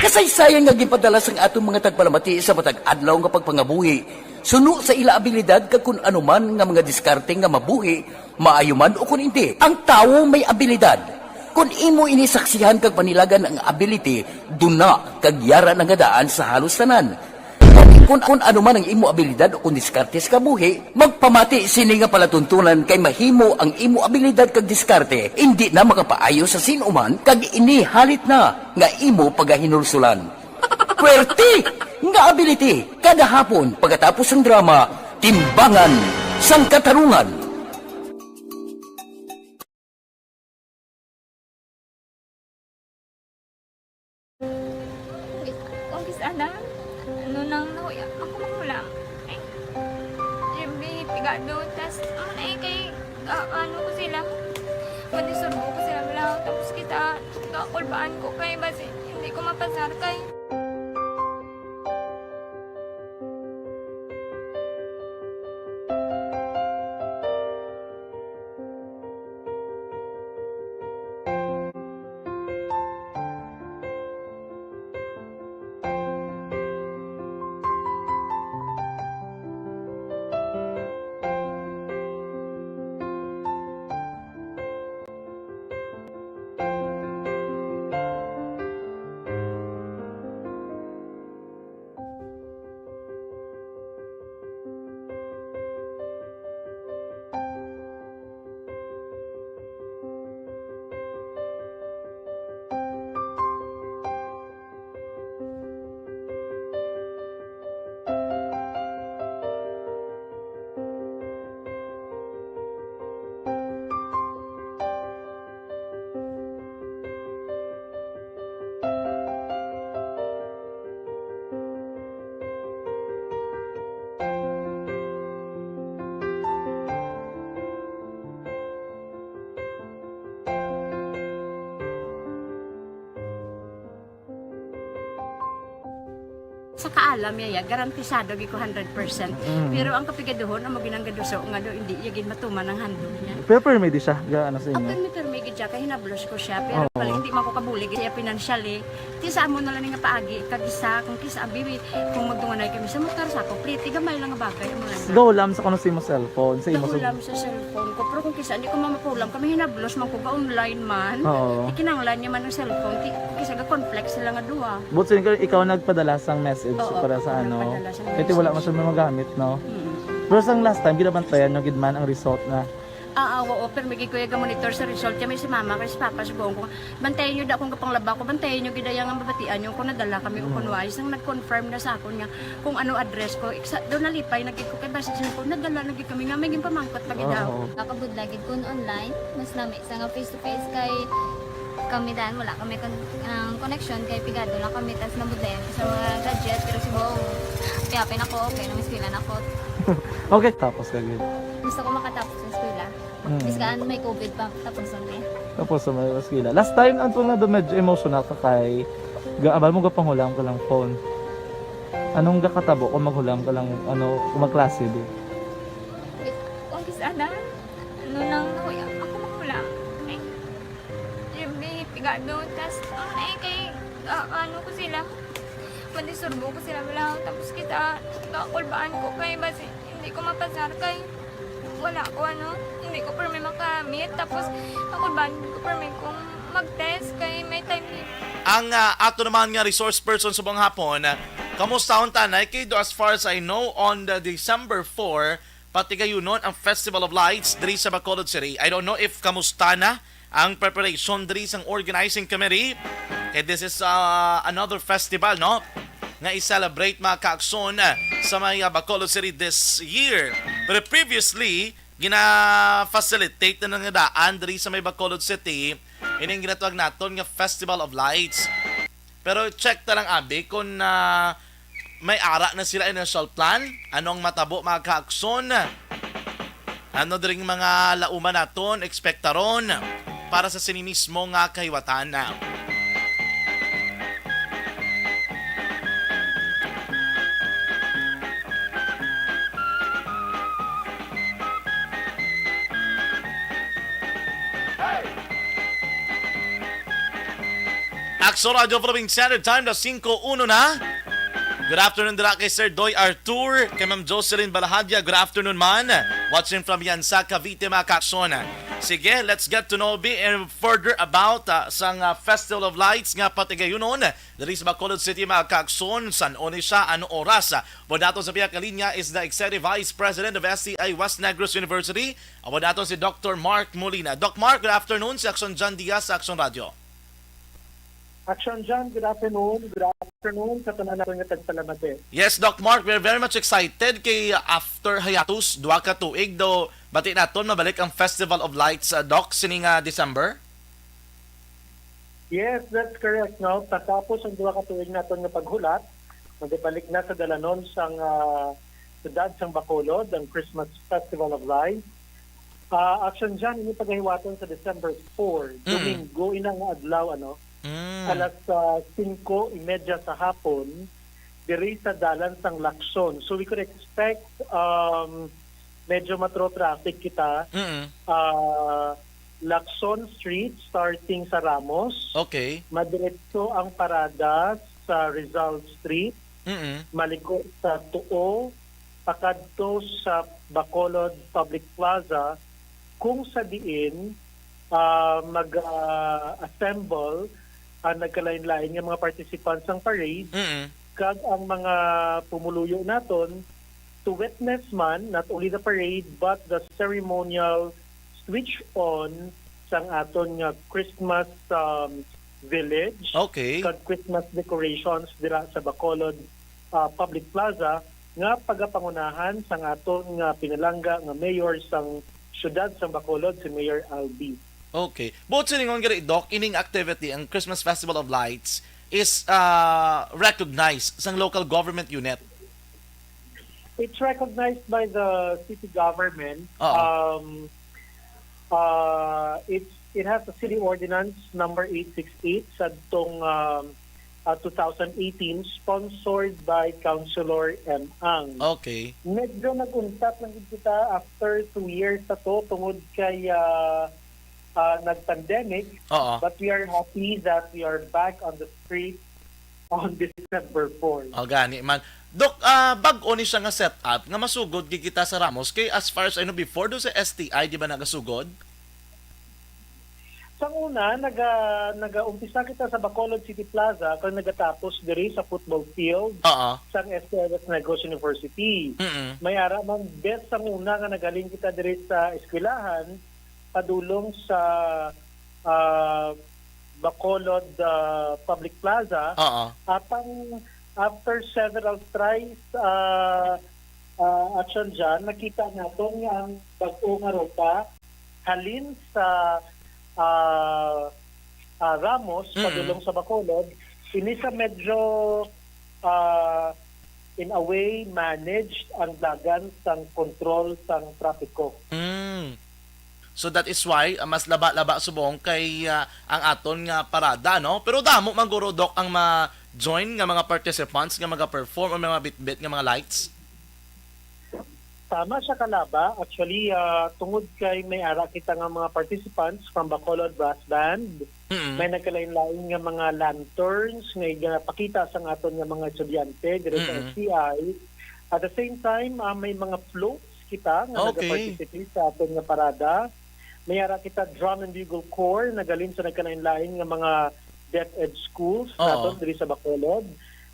Kasaysayan nga ginpadala sang aton mga tagpalamati sa matag adlaw nga pagpangabuhi, suno sa ila abilidad kag kun ano man nga mga diskarte nga mabuhi, maayo man o kun indi, ang tawo may abilidad. Kun imo ini saksihan kag panilagan ang ability, duna kag yara na nga daan sa halos tanan. Gani, kun, kun ano man ang imo abilidad o kun diskarte sa kabuhi, magpamati sini nga palatuntunan kay mahimo ang imo abilidad kag diskarte indi na makapaayo sa sin-o man kag ini halit na nga imo pagahinulsulan. Puwerte nga ability kada hapon pagkatapos sang drama, Timbangan sang Katarungan. Kung kis-, kung kis-, ana, ano nang nahuya, ako makulang. Ay, Jimmy, pigado, tas, ano na eh, kay, ah, ano ko sila, madisurbo ko sila, wala, tapos kita, kakulbaan ko kay, basi, hindi ko mapasar kay. Sa kaalam niya, ya, garantisado gyud ko hundred percent. Mm. Pero ang kapigaduhon, amo ginang gaduso nga do, hindi niya gid matuman ang handle niya. Pero permi di siya, ga, ano sa inyo? Permi, permi gid siya, kay hinablos ko siya. Pero Oo. pala, hindi man ko kabulig siya financially. Ti sa amo na lang nga paagi, kag isa, kung kisa, abi, kung magdunganay kami sa motor, sa ako, pliti, gamay lang nga bagay, amo lang. Gahulam sa kuno sa imo cellphone, sa imo sa Gahulam sa cellphone ko. Pero kung kisa, hindi ko mamapulam, kami hinablos man ko ga-online man. Oo. Ikinanglan niya man ang cellphone, ki-, kisa ga-conflict sila nga duha. But sin-, ikaw nagpadala sang message Oo, para sa ako ano? nagpadala sang Kasi wala man message. siya magamit, no? Mm. Pero sang last time, ginabantayan nyo gid man ang result na Ah, ah, oo, pero may gikuya ga monitor sa result kami si mama kay si papa subong ko. Bantayan niyo da kung kapanglaba ko, bantayan niyo gid ang mabatian niyo kung nadala kami o kung wais. Nang nag-confirm na sa akon nga kung ano address ko, iksa, doon nalipay na gid ko kay basta siya ko, nadala na gid kami nga may ginpamangkot pa gid daw. Oo. Nakabudla gid kun online, mas nami sa nga face to face kay kami dan wala kami kon ang connection kay pigado lang kami tas nabudlayan ko sa mga gadget pero si Bong, happy na ko, okay, nang eskwela na ko. Okay, tapos ka gid. Gusto ko makatapos sa eskwela. Mm. Bis kaan may covid pa, tapos ang eh. Tapos sa mga eskwela. Last time, ang tunga doon medyo emotional ka kay ga-, abal mo gapanghulam ka lang phone. Anong gakatabo kung maghulam ka lang, ano, kung magklase di? Kung kis ana, ano nang nahuya, ako maghulam. Ay, may pigado, tas, ang ay kay, ah, ano ko sila, madisturbo ko sila, wala, tapos kita, kakulbaan ko kay, basi, hindi ko mapasar kay, wala ko, ano, hindi ko permi makamit, tapos, kakulbaan ko permi kung mag-test kay may time limit. Ang, ah, ato naman nga resource person sa buong hapon, ah, kamusta ang tanay? Kay do, as far as I know, on the December four, patigayunon ang Festival of Lights diri sa Bacolod City. I don't know if kamusta na ang preparation diri sang organizing committee. Kay this is, ah, another festival, no? Nga i-celebrate, mga kaakson, ah, sa may, ah, Bacolod City this year. Pero previously, gina-facilitate na nga daan diri sa may Bacolod City ining ginatawag naton nga Festival of Lights. Pero check ta lang, abi, kung, ah, may ara na sila initial plan. Ano ang matabo, mga kaakson? Ano dring mga lauman naton, ekspektaron para sa sini mismo nga kahiwatan? Aksyon Radio Philippine Standard Time, alas singko uno na. Good afternoon dira kay Sir Doy Artur, kay Ma'am Jocelyn Balahadia. Good afternoon man. Watching from Yansa, Cavite, mga kaakson. Sige, let's get to know bi, and further about, ah, sang, ah, Festival of Lights nga patigayunon diri sa Bacolod City, mga kaakson. San-o ni siya? Ano oras? Amo daton sa pihak nga linya is the Executive Vice President of S T I West Negros University. Amo daton si Doctor Mark Molina. Doc Mark, good afternoon. Si Aksyon John Diaz sa Aksyon Radio. Aksyon John, good afternoon. Good afternoon sa tanan naton nga tagpalamati. Yes, Doc Mark, we're very much excited kay after hiatus, duha ka tuig, do bati naton mabalik ang Festival of Lights, uh, Doc, sining, uh, December. Yes, that's correct, no? Patapos ang duha ka tuig naton nga paghulat, magabalik na sa dalanon sang, ah, siyudad sang Bacolod ang Christmas Festival of Lights. Ah, Action John, ini pagahiwaton sa December four, Mm. Domingo, ina nga adlaw, ano? Mm. Alas, ah, singko y media sa hapon, diri sa dalan sang Lacson. So we could expect, um, medyo matro traffic kita. Mm. Ah, Lacson Street, starting sa Ramos. Okay. Madiretso ang parada sa Rizal Street. Mm. Maliko sa Tuo, pakadto sa Bacolod Public Plaza, kung sa diin, ah, mag, ah, assemble ang nagkalain-lain nga mga participants sang parade, Mm. kag ang mga pumuluyo naton to witness man not only the parade but the ceremonial switch on sang aton nga Christmas, um, village Okay. kag Christmas decorations dira sa Bacolod, ah, Public Plaza nga pagapangunahan sang aton nga pinalangga nga mayor sang siyudad sang Bacolod, si Mayor Albi. Okay. Buot silingon gani, Doc, ining activity, ang Christmas Festival of Lights, is, ah, recognized sang local government unit. It's recognized by the city government. Oo. Um, uh, it's, it has a city ordinance number eight six eight sadtong, um, uh, two thousand eighteen, sponsored by Councilor M. Ang. Okay. Medyo nag-untat lang gid kita after two years na to tungod kay, uh, uh, nag-pandemic. Oo. But we are happy that we are back on the street on December four. O, gani man. Doc, ah, bag-o ni siya nga setup nga masugod gid kita sa Ramos. Kay as far as I know, before do sa S T I, di ba nagasugod? So, Ang una, naga, nagaumpisa kita sa Bacolod City Plaza kag nagatapos diri sa football field Oo. sang S T I West Negros University. Mm-mm. May ara man best sang una nga nagaling kita diri sa eskwelahan padulong sa, ah, Bacolod, ah, Public Plaza. Oo. Apang after several tries, ah, ah, Action John, nakita naton nga ang bag-o nga ruta halin sa, ah, ah, Ramos, Mm. padulong sa Bacolod, ini sa medyo, ah, in a way, managed ang dagan sang kontrol sang trapiko. Mm. So that is why, ah, mas laba-laba subong kay, ah, ang aton nga parada, no? Pero damo man guro, Doc, ang ma-join nga mga participants nga maga-perform o mga bitbit nga mga lights? Tama siya, kalaba. Actually, ah, tungod kay may ara kita nga mga participants from Bacolod Brass Band, Mm-mm. may nagkalain-lain nga mga lanterns nga igapakita sang aton nga mga estudyante diri sa Mm-mm. S T I. At the same time, ah, may mga floats kita nga Okay. nagaparticipate sa aton nga parada. May ara kita drum and bugle corps na galing sa nagkalain-lain nga mga DepEd schools Oo. naton diri sa Bacolod.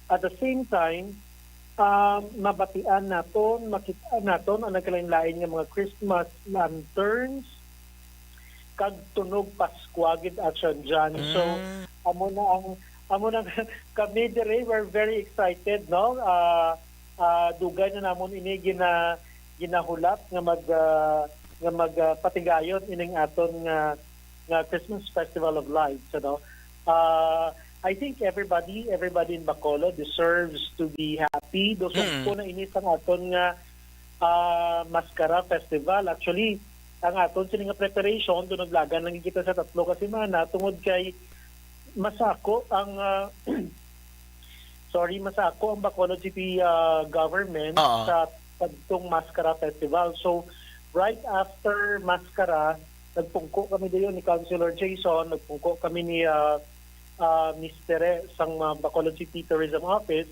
At the same time, um, mabatian naton, makita naton ang nagkalain-lain nga mga Christmas lanterns kag tunog Paskwa gid, Action John. So, Mm. amo na ang, amo na kami dire, we're very excited, no? Ah, ah, dugay na namon ini gina-, ginahulat nga mag, ah, nga mag, ah, patigayon ining aton nga, nga Christmas Festival of Lights, ano? Ah, I think everybody, everybody in Bacolod deserves to be happy. Do Mm. sugpo na ini sang aton nga, ah, Maskara Festival. Actually, ang aton sini nga preparation, do naglagan lang kita sa tatlo ka semana tungod kay masako ang, ah, sorry, masako ang Bacolod City, ah, government Oo. sa kadtong Maskara Festival. So, right after Maskara, nagpungko kami dayon ni Councilor Jason, nagpungko kami ni, ah, ah, Miss Tere sang, ah, Bacolod City Tourism Office,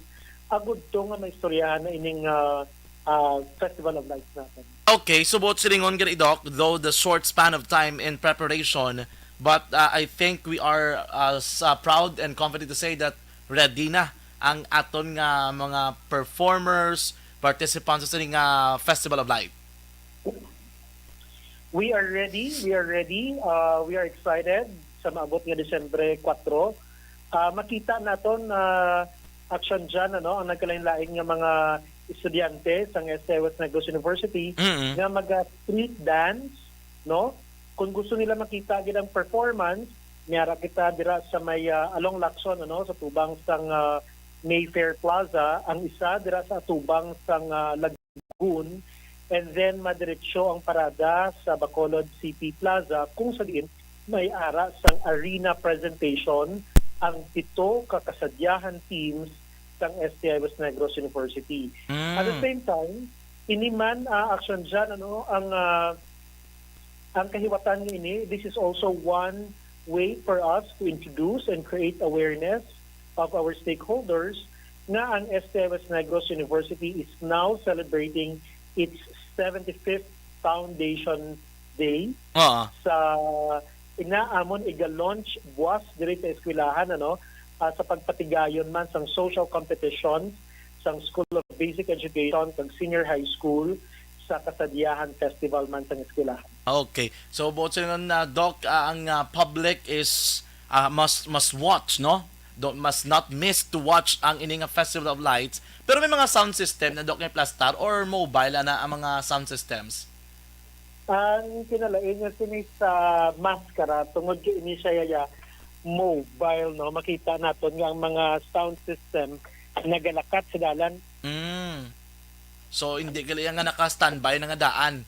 agud to nga maistoryahan na ining, ah, ah, Festival of Lights natin. Okay, so buot silingon gani, Doc, though the short span of time in preparation, but, uh, I think we are, uh, s-, uh, proud and confident to say that ready na ang aton nga mga performers, participants sa sining nga Festival of Light. We are ready, we are ready, uh, we are excited sa maabot nga Disyembre kuwatro. Ah, makita naton, ah, Action John, ano, ang nagkalain-lain nga mga estudyante sang S T I West Negros University Mm-mm. nga maga-street dance, no? Kung gusto nila makita gid ang performance, may ara kita dira sa may, ah, along Lacson, ano, sa tubang sang, ah, Mayfair Plaza, ang isa dira sa atubang sang, ah, Lagoon, and then madiretso ang parada sa Bacolod City Plaza, kung sa diin may ara sang arena presentation ang pito ka kasadyahan teams sang S T I West Negros University. At the Mm. same time, ini man, ah, Action John, ano, ang, ah, ang kahiwatan nga ini, this is also one way for us to introduce and create awareness of our stakeholders nga ang S T I West Negros University is now celebrating its seventy-fifth Foundation Day Oo. sa ina amon iga-launch buwas diri sa eskwelahan, ano, ah, sa pagpatigayon man sang social competition sang School of Basic Education kag Senior High School sa Kasadyahan Festival man sang eskwelahan. Okay. So, buot silingon, ah, Doc, ah, ang, ah, public is, ah, must, must watch, no? Don't, must not miss to watch ang ini nga Festival of Lights. Pero may mga sound system na, Doc, nga iplastar or mobile ana ang mga sound systems? Ang kinalain nga sini sa Maskara, tungod kay ini siya, ya, mobile, no? Makita naton nga ang mga sound system nagalakat sa dalan. Mm. So, hindi gali nga naka-standby na nga daan.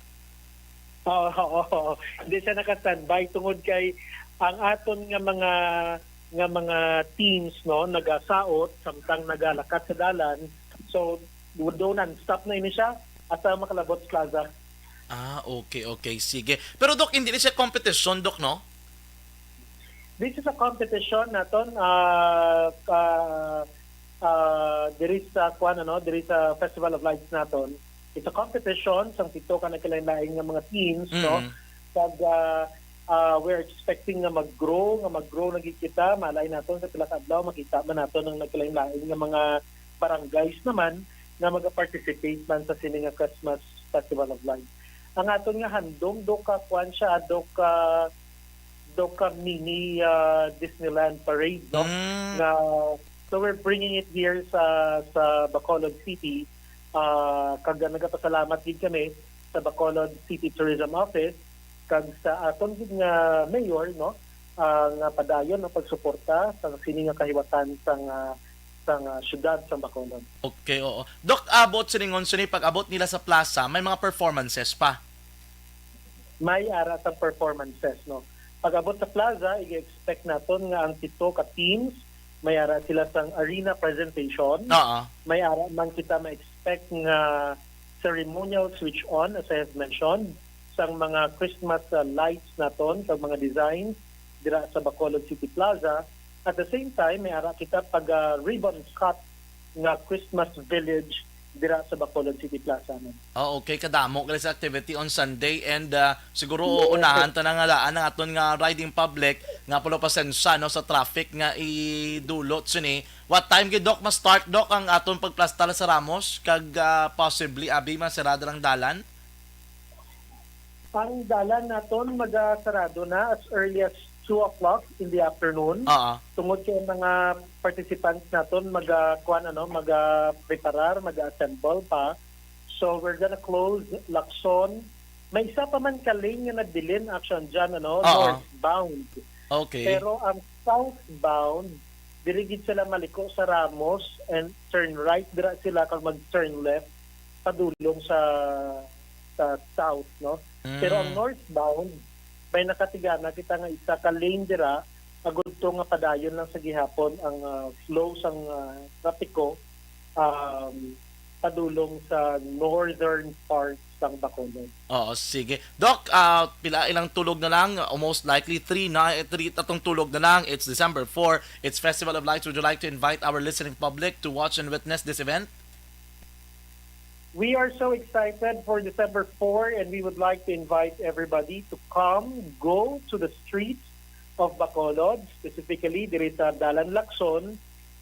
Oo, oo, oo. Hindi siya naka-standby tungod kay ang aton nga mga, nga mga teams, no, nagasaot samtang nagalakat sa dalan. So, do non-stop na ini siya hasta makalabot sa plaza. Ah, okay, okay. Sige. Pero, Doc, hindi ni siya competition, Doc, no? This is a competition naton, ah, ka, ah, diri sa, kuwan, ano, diri sa Festival of Lights naton. It's a competition sang pito ka nagkalain-lain nga mga teams, no? Mm. Kag, ah, Ah, we're expecting nga mag-grow, nga mag-grow na gid kita. Malay naton sa pila ka adlaw, makita man naton ang nagkalain-lain nga mga barangays naman nga maga-participate man sa sini nga Christmas Festival of Lights. Ang aton nga handom, do ka, kwan siya, do ka, do ka mini, ah, Disneyland parade, no? Mm. Nga, so we're bringing it here sa, sa Bacolod City. Ah, kag nagapasalamat gid kami sa Bacolod City Tourism Office kag sa aton gid nga mayor, no, ah, nga padayon ang pagsuporta sa sini nga kahiwatan sang, ah, sang, ah, siyudad sang Bacolod. Okay, oo. Doc, abot siningon sini pag-abot nila sa plaza, may mga performances pa? May ara sang performances, no. Pag-abot sa plaza, i-expect naton nga ang pito ka teams, may ara sila sang arena presentation. Oo. May ara man kita ma-expect nga ceremonial switch on, as I have mentioned, sang mga Christmas, uh, lights naton, kag mga designs dira sa Bacolod City Plaza. At the same time, may ara kita pag, uh, ribbon cut nga Christmas village dira sa Bacolod City Plaza, no? Oh, okay, kadamo gali sa activity on Sunday, and, uh, siguro, yes, unahan ta na nga daan ang aton nga riding public nga pulo pasensya, no, sa traffic nga idulot sini. What time gid, Doc, ma-start, Doc, ang aton pagplastar sa Ramos? Kag, ah, possibly, abi, masirado ang dalan? Ang dalan naton magasarado na as early as two o'clock in the afternoon. Oo. Tungod kay ang mga participants naton maga-, kuan, ano, maga-preparar, maga-assemble pa. So, we're gonna close Lacson. May isa pa man ka lane nga nagbilin, Action John, ano, Oo. northbound. Okay. Pero ang southbound, diri gid sila maliko sa Ramos and turn right dira sila kag mag-turn left padulong sa, sa south, no? Pero ang Mm. northbound, may nakatigana kita nga isa ka lane dira, agud to nga padayon lang sa gihapon ang, ah, flow sang, ah, trapiko, um, padulong sa northern part sang Bacolod. Oo, sige. Doc, ah, pila ilang tulog na lang? Uh, most likely three na, eh, three, tatlong tulog na lang. It's December four. It's Festival of Lights. Would you like to invite our listening public to watch and witness this event? We are so excited for December four, and we would like to invite everybody to come, go to the streets of Bacolod, specifically diri sa Dalan Lacson,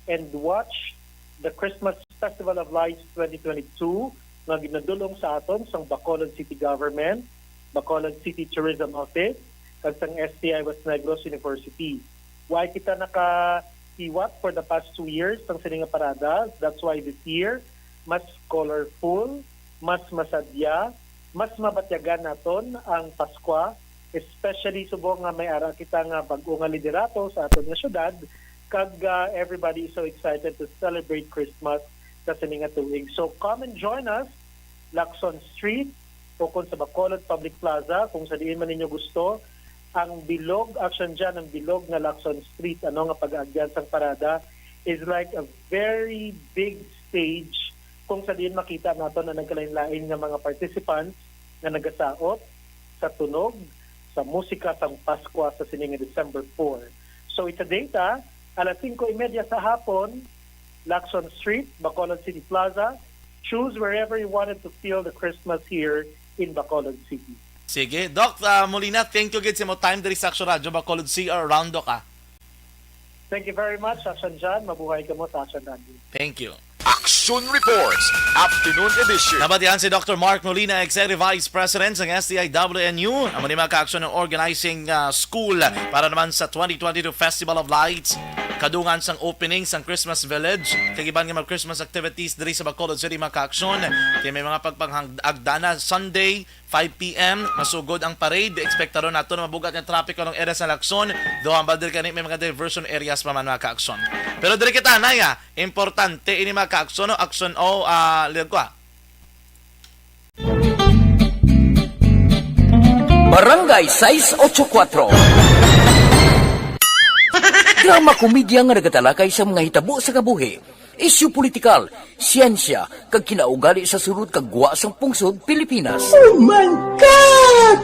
and watch the Christmas Festival of Lights twenty twenty-two nga ginadul-ong sa aton sang Bacolod City Government, Bacolod City Tourism Office, kag sang S T I West Negros University. Way kita nakahiwat for the past two years sang sini nga parada. That's why this year, mas colorful, mas masadya, mas mabatyagan naton ang Paskwa, especially subong nga may ara kita nga bag-o nga liderato sa aton nga syudad, kag, ah, everybody is so excited to celebrate Christmas sa sini nga tuig. So come and join us, Lacson Street, o kung sa Bacolod Public Plaza, kung sa diin man ninyo gusto. Ang bilog, Action John, ang bilog nga Lacson Street, ano, nga pag-aagyan sang parada is like a very big stage kung sa diin makita naton ang nagkalain-lain nga mga participants nga nagasaot sa tunog, sa musika sang Paskwa sa sini nga December four. So it's a date, ah, alas singko y media sa hapon, Lacson Street, Bacolod City Plaza. Choose wherever you wanted to feel the Christmas here in Bacolod City. Sige. Doc, ah, Molina, thank you gid sa imo time diri sa Action Radio Bacolod C R Round, Doc, ah. Thank you very much, Action John. Mabuhay kamo sa Action Radio. Thank you. Action Reports, Afternoon Edition. Nabatian si Doctor Mark Molina, Executive Vice President sang S T I W N U. Amo ni, mga ka-aksyon, ang organizing, ah, school para naman sa twenty twenty-two Festival of Lights. Kadungan sang opening sang Christmas Village, kag iban nga mga Christmas activities diri sa Bacolod City, mga ka-aksyon. Kay may mga pagpanghagdana Sunday, five P M, masugod ang parade. Ekspektahon nato na mabugat nga traffic anong area sa Lacson. Though, hambal diri kani, may mga diversion areas pa man, mga ka-aksyon. Pero diri kita, Naya, importante ini, mga ka-aksyon, no? Aksyon o, ah, liwag ko, ah. Barangay sais ocho kuatro. Drama komedya nga nagatalakay sa mga hitabo sa kabuhi, isyu politikal, siyensya, kag kinaugali sa sulod kag gwa sang pungsod Pilipinas. Oh my God!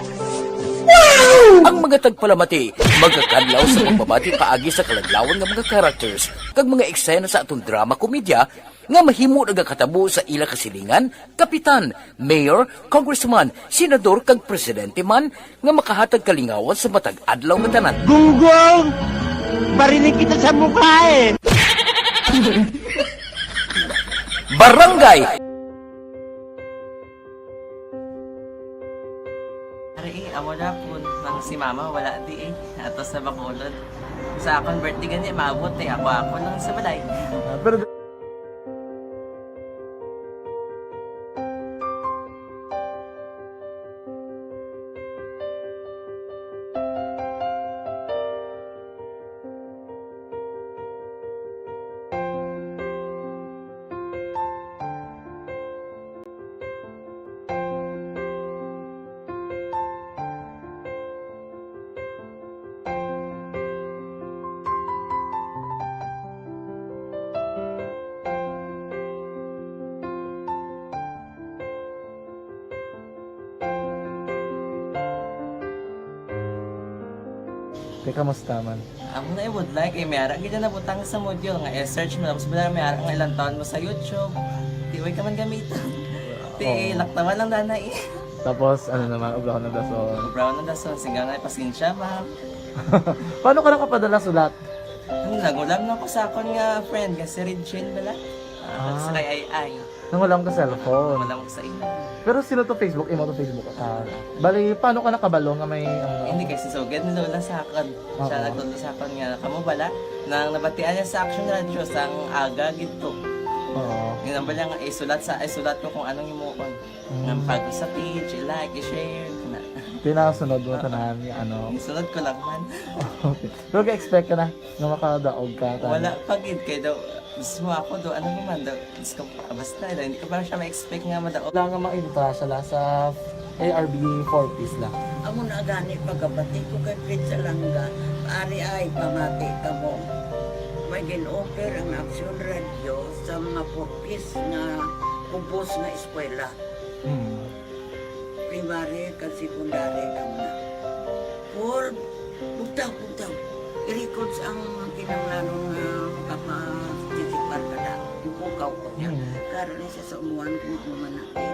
Wow! Ang mga tagpalamati magakadlaw sa pagbabati paagi sa kaladlawan nga mga characters kag mga eksena sa aton drama komedya nga mahimo nagakatabo sa ila kasilingan, kapitan, mayor, congressman, senador, kag presidente man nga makahatag kalingawan sa matag adlaw nga tanan. Gunggong! Barinig kita sa mukha eh! Barangay Ari, eh, amo na po nang si mama wala di eh. Ato sa Bacolod. Sa akon birthday gani, maabot eh. Ako, ako lang sa balay. Ah, pero Teka, kamusta man? Amo na, I would like, eh, may ara gid na nabutang sa module nga i-search mo, tapos bala may ara nga ilang taon mo sa YouTube. Di, way ka man gamiton. Ti, oo, laktawan lang dana eh. Tapos, ano naman, ubrahon ng dason. Ubrahon ng dason, singga nga, pasensya, ma'am. Paano ka nakapadala sulat? Ano, nagulam na ko sa akon nga friend, nga si Regine bala. Ah, ah, sa kay Ay Ay. Nangulam ka cellphone. Wala mo sa imo. Pero sino to Facebook? Imo to Facebook? Ah, bali, paano ka nakabalo nga may, ano? Hindi, kay si Sugad ni Lola sa akon. Siya, oo, nagtudlo sa akon nga, "Kamo bala?" Nang nabatian niya sa Action Radio, sang aga gid to. Oo. Ginambal niya nga, "Isulat sa, isulat ko kung anong himuon." Mm. Nga pag sa page, i-like, i-share, kana. Tinasunod mo, oo, tanan, nga ano. Isunod ko lang man. Okay. Pero ga-expect ka na nga makadaog ka, tanan? Wala pa gid, kay daw, mismo ako do, ano naman do, Diyos ko, basta, hindi ko pa siya ma-expect nga madaog. Wala nga mainta siya la sa A R B four Ps la. Amo na gani pagkabati ko kay Fred Salanga, ari ay pamati kamo. May gin-offer ang Aksyon Radio sa mga four Ps nga ubos nga eskwela. Hmm. Primary kag secondary daw na. Paul, bugtaw, bugtaw. I-records ang kinahanglanon nga makaparticipar ka na. Ipukaw ko niya. Mm. Karon ni siya sa umuan kung ano man natin.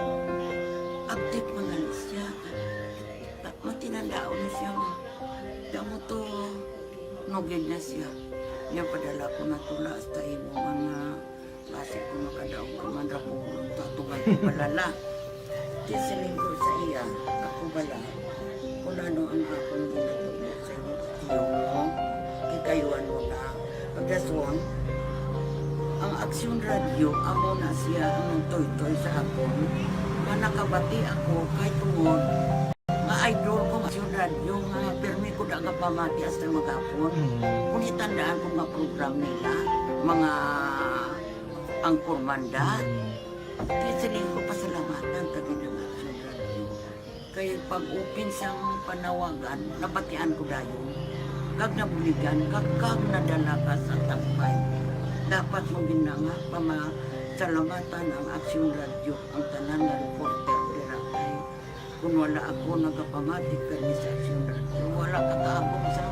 Update man gani siya. Ta-, matinandaon na siya nga. Damo to, nugid na siya. Niya padala ko na tula hasta imo mga Basi kung makadaog ka man ra ko, tatungay ko palala. Di siling ko sa iya, ako bala, kung ano ang akong ginatubo sa imo, tiyo mo, kikayuan mo na. Pagdason, ang Aksyon Radio, amo na siya ang nagtoytoy sa akon, nga nakabati ako kay tungod nga idol ko nga si Radyo nga pirmi ko da nga pamati hasta maghapon. Mm. Kung itandaan ko nga program nila, mga anchorman da. Mm. Kaya siling ko pasalamatan ta gid ang Aksyon Radyo. Kay pag-open sang panawagan, nabatian ko dayon. Kag nabuligan, kag, kag nadala ka sa tampay. Dapat mo gid na nga pamasalamatan ang Aksyon Radyo, ang tanan nga reporter dira kay Kung wala ako nagapamati kani sa Aksyon Radyo, wala ka kaabot sa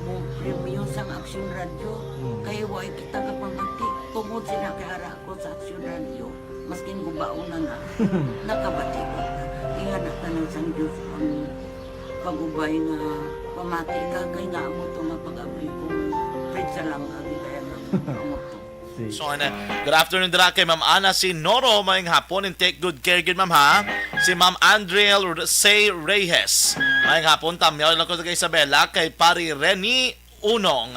mo premyo sang Aksyon Radyo. Hmm. Kay wa kita kapamati. Tungod sila kay ara ako sa Aksyon Radyo, maskin gubaon na na, nakabati ko. Ingana ka nang sang Diyos ang pag-ubay nga pamati ka, kay nga amo to nga pag-abli ko. Pwede sa lang, agi kaya nga amo to. Sige. So, ana, good afternoon dira kay Ma'am Ana Sinoro. Maayong hapon and take good care gid, ma'am, ha. Si Ma'am Andriel Say Reyes. Maayong hapon, tamyaw lang ko kay Isabela, kay Pari Rene Unong.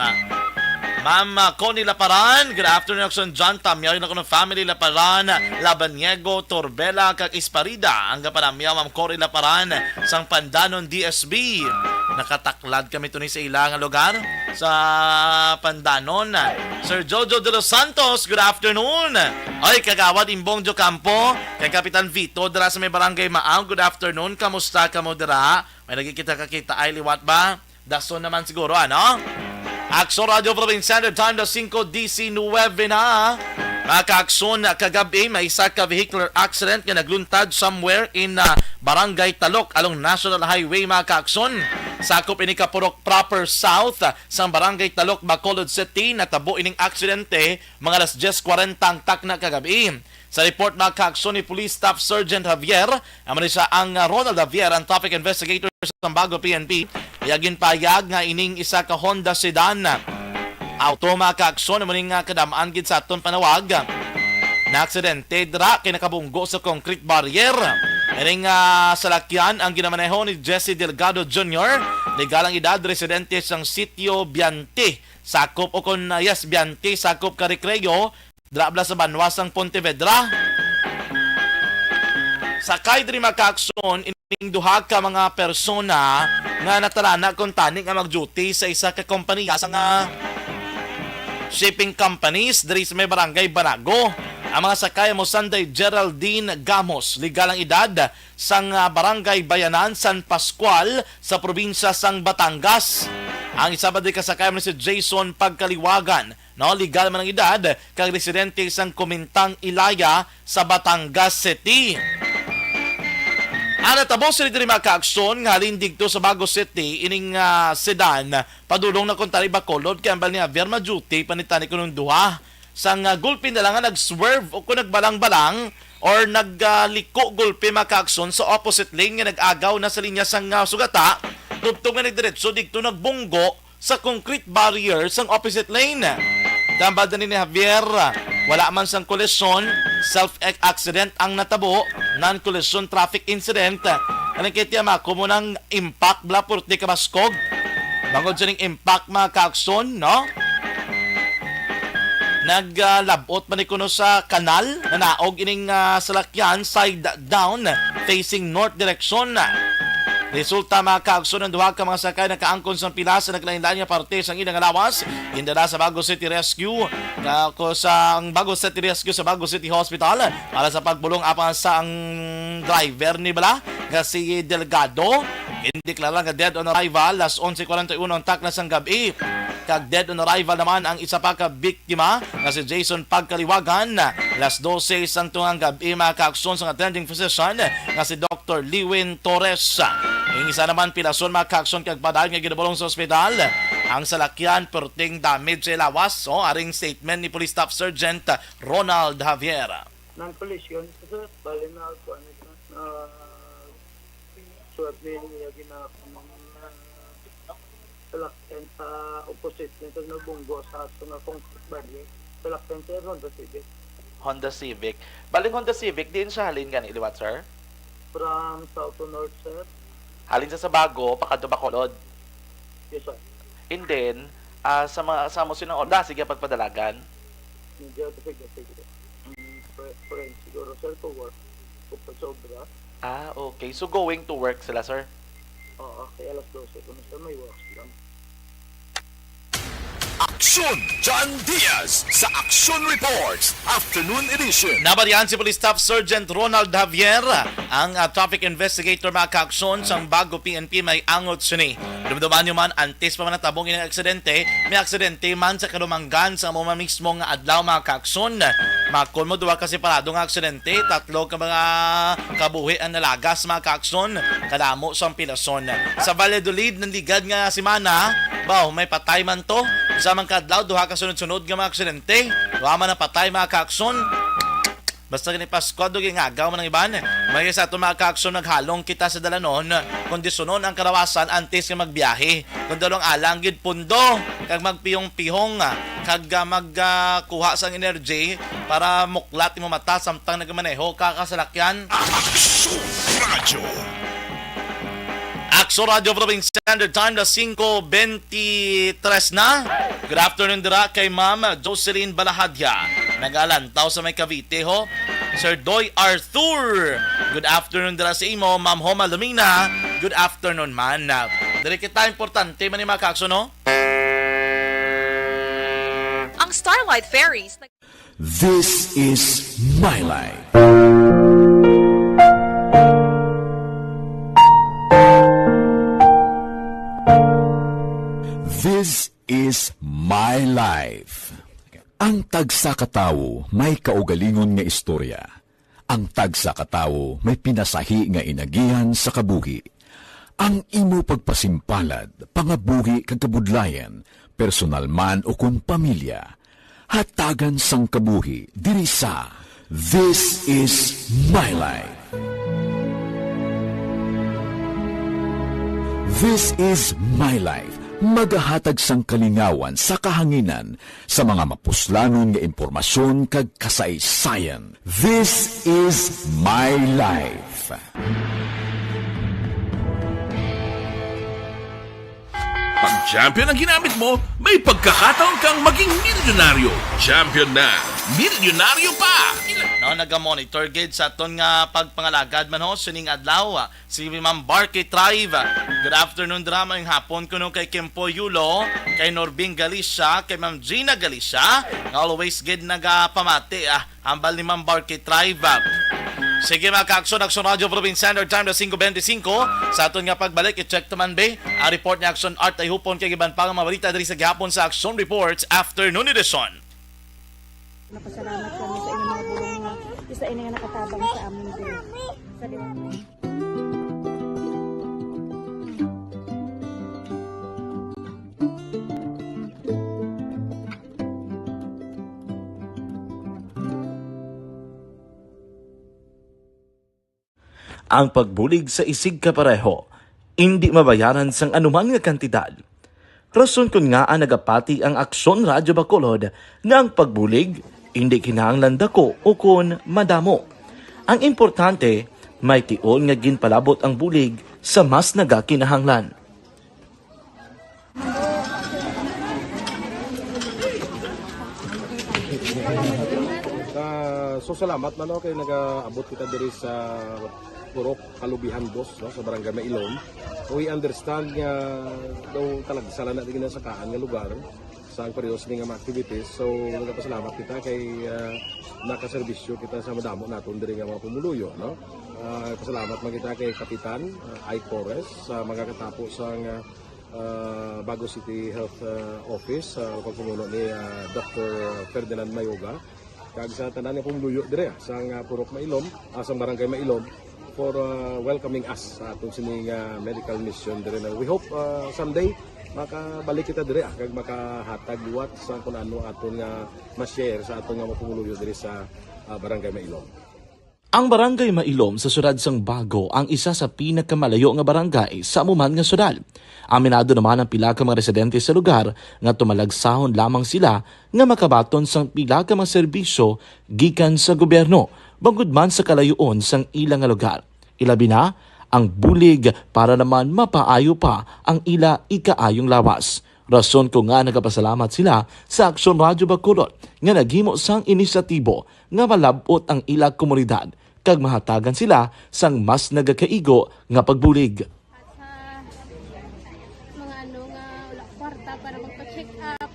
Ma'am, ah, Connie Laparan, good afternoon, Aksyon John. Tamyaw lang ko ng family Laparan, Labaniego, Torbela, kag Esparida. Ang kapanamyaw, Ma'am Cory Laparan, sang Pandanon D S B. Nakatak- Lad kami tuni sa ila nga lugar, sa Pandanon. Sir Jojo de los Santos, good afternoon. Ay, Kagawad Imbong Diocampo, kay Kapitan Vito, dira sa may Barangay Maaw, good afternoon. Kamusta kamo dira? May nagkikita-kakita ay liwat ba? Dason naman siguro, ano? Aksyon Radio Provincial, the time na singko diecinuebe na. Mga kaakson, kagabi, may isa ka vehicular accident nga nagluntad somewhere in, ah, Barangay Talok along National Highway, mga kaakson. Sakop ini ka Purok Proper South, ah, sang Barangay Talok, Bacolod City. Natabo ining aksidente mga alas diyes kwarenta ang takna kagabi. Sa report, mga kaaksyon, ni Police Staff Sergeant Javier, amo ni siya ang, ah, Ronald Javier, ang traffic investigator sa Bago P N P. Iya ginpahayag nga ining isa ka Honda sedan auto, mga kaaksyon, amo ni nga kadam-an gid sa aton panawag. Naaksidente dira kay nakabunggo sa concrete barrier. Ining, ah, salakyan ang ginamaneho ni Jesse Delgado Junior, legal ang edad, residente sang Sitio Biante, sakop, o kon, ah, yes, Biante, sakop ka Recreo, dira bala sa banwa sang Pontevedra. Sakay diri, mga kaaksyon, ining duha ka mga persona nga natalana kuntani nga mag-duty sa isa ka kompanya sa nga shipping companies diri sa may barangay Banago. Ang mga sakay amo sanday Geraldine Gamos, legal ang edad, sang, ah, barangay Bayanan, San Pascual, sa probinsya sang Batangas. Ang isa pa diri ka sakay amo si Jason Pagkaliwagan, no, legal man ang edad, kag residente sang Kumintang, Ilaya, sa Batangas City. Ang natabo sini diri, mga kaaksyon, nga halin didto sa Bago City, ining, ah, sedan padulong na kuntani Bacolod, kay ang bal ni Javier, ma-duty pa ni tani kuno duha. Sang, ah, gulpi na lang nga nag-swerve o kung nagbalang-balang or nag, ah, liko gulpi, mga kaaksyon, sa opposite lane nga nag-agaw na sa linya sang, ah, sugata, tubtob nga nagdiretso didto, nagbunggo sa concrete barrier sang opposite lane. Tambal ni Javier, wala man sang kolisyon, self-accident ang natabo, non-collision traffic incident. Anong kay tiyan, mako mo nang impact bala, purti kabaskog. Bangod sa ning impact, mga kaaksyon, no? Naglabot man ni kuno sa kanal, nanaog ining, ah, salakyan side down, facing north direction. Resulta, mga kaaksyon, ang duha ka mga sakay nakaangkon sang pila sa naglain-lain nga parte sang ila nga lawas. Gindala sa Bago City Rescue, ah, ko sa ang Bago City Rescue sa Bago City Hospital para sa pagbulong, apan sa ang driver ni bala nga si Delgado, gindeklara nga dead on arrival alas onse kwarenta y uno ang takna sang gab-i. Kag dead on arrival naman ang isa pa ka biktima nga si Jason Pagkaliwagan. Alas dose sang tungang gab-i, mga kaaksyon, sang attending physician nga si Doktor Liwin Torres. Ang isa naman pilason, mga kaaksyon, kag padayon nga ginabulong sa ospital. Ang salakyan, perting damage sa lawas, o, aring statement ni Police Staff Sergeant Ronald Javier. Non-collision, sir, bali na kuan na, na, suwat ni niya gina-, salakyan sa opposite nito, nabunggo sa ato nga concrete barrier. Salakyan, sir, Honda Civic. Honda Civic. Baling Honda Civic, diin siya halin gani liwat, sir? From south to north, sir. Halin sa Sabago, pakadto Bacolod. Yes, sir. And then, ah, sa mga, sa mo sinang oras, sige, pagpadalagan? Medyo, sige, sige. Mm, pre-, friend, siguro, sir, to work. Kung pa sobra. Ah, okay. So, going to work sila, sir? Oo, kaya alas dose ko na, sir, may work lang. Aksyon, John Diaz sa Aksyon Reports, Afternoon Edition. Nabatian si Police Staff Sergeant Ronald Javier, ang, ah, traffic investigator, mga kaaksyon, sang Bago P N P, may angot sini. Dumduman nyo man, antes pa man natabong ining aksidente, may aksidente man sa kalumanggan sa amo man mismo nga adlaw, mga kaaksyon. Makon mo, duha ka separado nga aksidente, tatlo ka mga kabuhi ang nalagas, mga kaaksyon. Kadamo sang pilason. Sa Valladolid, nanligad nga semana, baw, may patay man to. Sa mga kadlaw, duha ka sunod-sunod nga mga aksidente. Duha man ang patay, mga kaaksyon. Basta gani Pasko, dugay nga agaw man ang iban. May sa ato, mga kaaksyon, naghalong kita sa dalanon, kondisyonon ang kalawasan antes nga magbiyahe. Kung dalong alang gid pundo, kag magpihong-pihong, ah, kag, ah, mag, ah, kuha sang energy para muklat imo mata samtang nagmaneho ka ka salakyan. Aksyon Radyo. Aksyon Radyo Province Standard Time, alas singko bentitres na. Good afternoon dira kay Ma'am Jocelyn Balahadya. Nagalantaw sa may Cavite, ho. Sir Doy Arthur, good afternoon dira sa imo. Ma'am Homa Lumina, good afternoon man. Diri kita, importante man ni, mga kaaksyon, no? Ang Starlight Ferries nag- This is my life. This is my life. Ang tagsa ka tawo may kaugalingon nga istorya. Ang tagsa ka tawo may pinasahi nga inagihan sa kabuhi. Ang imo pagpasimpalad, pangabuhi kag kabudlayan, personal man o kon pamilya, hatagan sang kabuhi diri sa This is My Life. This is My Life, magahatag sang kalingawan sa kahanginan sa mga mapuslanon nga impormasyon kag kasaysayan. This is My Life. Pag champion ang ginamit mo, may pagkakataon kang maging milyonaryo. Champion na, milyonaryo pa! No, naga-monitor gid sa aton nga pagpangalagad man ho sining adlaw, ah, si Ma'am Barky Tribe. Good afternoon, dira, maayong hapon kuno kay Kimpo Yulo, kay Norbing Galicia, kay Ma'am Gina Galicia, nga always gid nagapamati, ah, hambal ni Ma'am Barky Tribe. Sige, mga ka-Aksyon, Aksyon Radyo Provincial Standard Time na singko bente singko. Sa aton nga pagbalik, i-check naman, be, ang report ni Aksyon Art Ayhupon kay iban pa nga mga balita diri sa gihapon sa Aksyon Reports Afternoon Edition. Napasalamat kami sa inyong mga bulong nga isa ini nga nakatabang sa amin diri. Sa Ang pagbulig sa isigkapareho indi mabayaran sang anuman nga kantidad. Rason kon ngaa nagapati ang Aksyon Radyo Bacolod nga ang pagbulig indi kinahanglan dako o kon madamo. Ang importante, may tion nga ginpalabot ang bulig sa mas nagakinahanglan. Ah, so salamat man, no, kay nagaabot kita diri sa Purok Kalubihan Dos, no, sa Barangay Mailom. We understand nga daw talagsa lang na din sa kaan nga lugar sa ang periodo sini nga mga activities. So, nagapasalamat kita kay, ah, nakaserbisyo kita sa madamo naton diri nga mga pumuluyo, no? Ah, pasalamat man kita kay Kapitan, ah, Ike Torres sa mga katapo sang, ah, ah, Bago City Health, ah, Office, sa pagpamuno ni, ah, Doctor Ferdinand Mayoga, kag sa tanan nga pumuluyo dire, ah, sang, ah, Purok Mailom, ah, sang Barangay Mailom, for, ah, welcoming us sa aton sini nga medical mission dire na. We hope, ah, someday makabalik kita dire, ah, kag makahatag liwat sa kun ano aton nga ma-share sa aton nga mga pumuluyo dire sa, ah, Barangay Mailom. Ang Barangay Mailom sa siyudad sang Bago ang isa sa pinakamalayo nga barangay sa amo man nga siyudad. Aminado naman ang pila ka mga residente sa lugar nga tumalagsahon lamang sila nga makabaton sang pila ka mga serbisyo gikan sa gobyerno, bangod man sa kalayoon sang ila nga lugar. Ilabi na ang bulig para naman mapaayo pa ang ila ikaayong lawas. Rason ko nga nagapasalamat sila sa Aksyon Radyo Bacolod nga naghimo sang inisyatibo nga malab-ot ang ila komunidad kag mahatagan sila sang mas nagakaigo nga pagbulig. At sa mga ano nga wala kwarta para magpa-check up,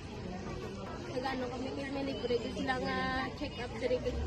nag-ano kami, may libre gid sila nga check up diri, kag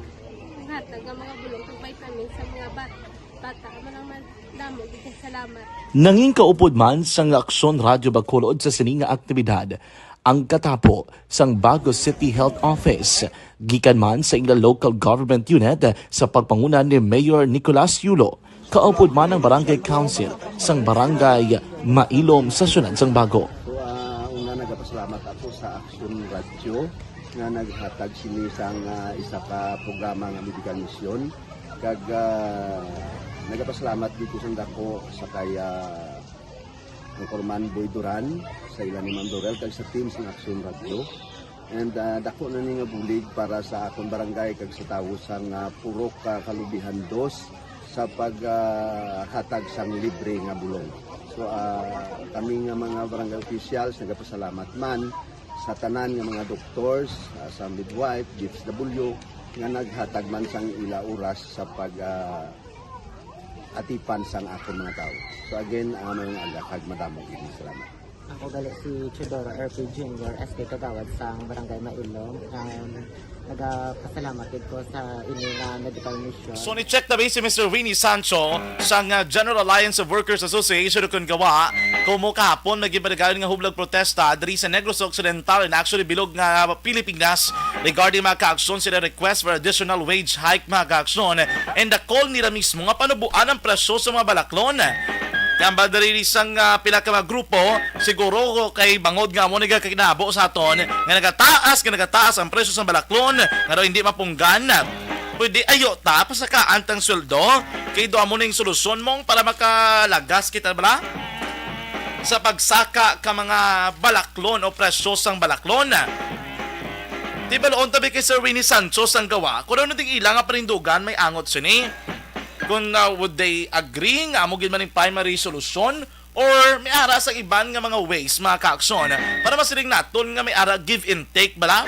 hatag nga mga bulong kag vitamins sa mga bat-, bata. Amo lang man, damo gid kay salamat. Nangin kaupod man sang Aksyon Radyo Bacolod sa sini nga aktibidad ang katapo sang Bago City Health Office, gikan man sa ila local government unit sa pagpanguna ni Mayor Nicolas Yulo, kaupod man ang Barangay Council sang Barangay Mailom sa siyudad sang Bago. So, ah, una, nagapasalamat ako sa Aksyon Radyo nga naghatag sini sang, ah, isa ka programa nga medical mission. Kag, ah, nagapasalamat dito sang dako sa kay, ah, Anchorman Boy Duran, sa ila ni Ma'am Dorel, kag sa team sang Aksyon Radyo. And, ah, dako na ni nga bulig para sa akon barangay kag sa tawo sang, ah, Purok, ah, Kalubihan Dos sa pag, ah, hatag sang libre nga bulong. So, ah, kami nga mga barangay officials nagapasalamat man sa tanan nga mga doctors, ah, sa midwife, D F W, nga naghatag man sang ila oras sa pag, ah, atipan sang akon mga tawo. So again, ah, maayong aga kag madamo gid nga salamat. Ako gali si Teodoro R P Junior, S K Kagawad sang Barangay Mailom, and nagapasalamat gid ko sa ini nga medical mission. So, ni-check na ba si Mister Winnie Sancho sang, ah, General Alliance of Workers Association o kon GAWA, kumo kahapon may ginpadayon nga hublag protesta diri sa Negros Occidental and actually bilog nga Pilipinas regarding mga kaaksyon sila request for additional wage hike, mga kaaksyon, and the call nila mismo nga panubuan ang presyo sa mga balaklon. Ang ba diri sang, ah, pila ka mga grupo, siguro kay bangod nga amo nagakinabo sa aton nga nagataas, nga nagataas ang presyo sang balaklon, nga daw hindi mapunggan. Pwede ayo ta pasakaan tang sweldo, kay do amo ning solusyon mong para makalagas kita bala sa pagsaka ka mga balaklon o presyo sang balaklon. Di baloon tabi kay Sir Winnie Sancho sang gawa, kung ano ding ila nga panindugan may angot sini. Kung, ah, would they agree nga amo gid man ning primary solution, or may ara sa iban nga mga ways, mga kaaksyon, para masiling naton nga may ara give and take bala?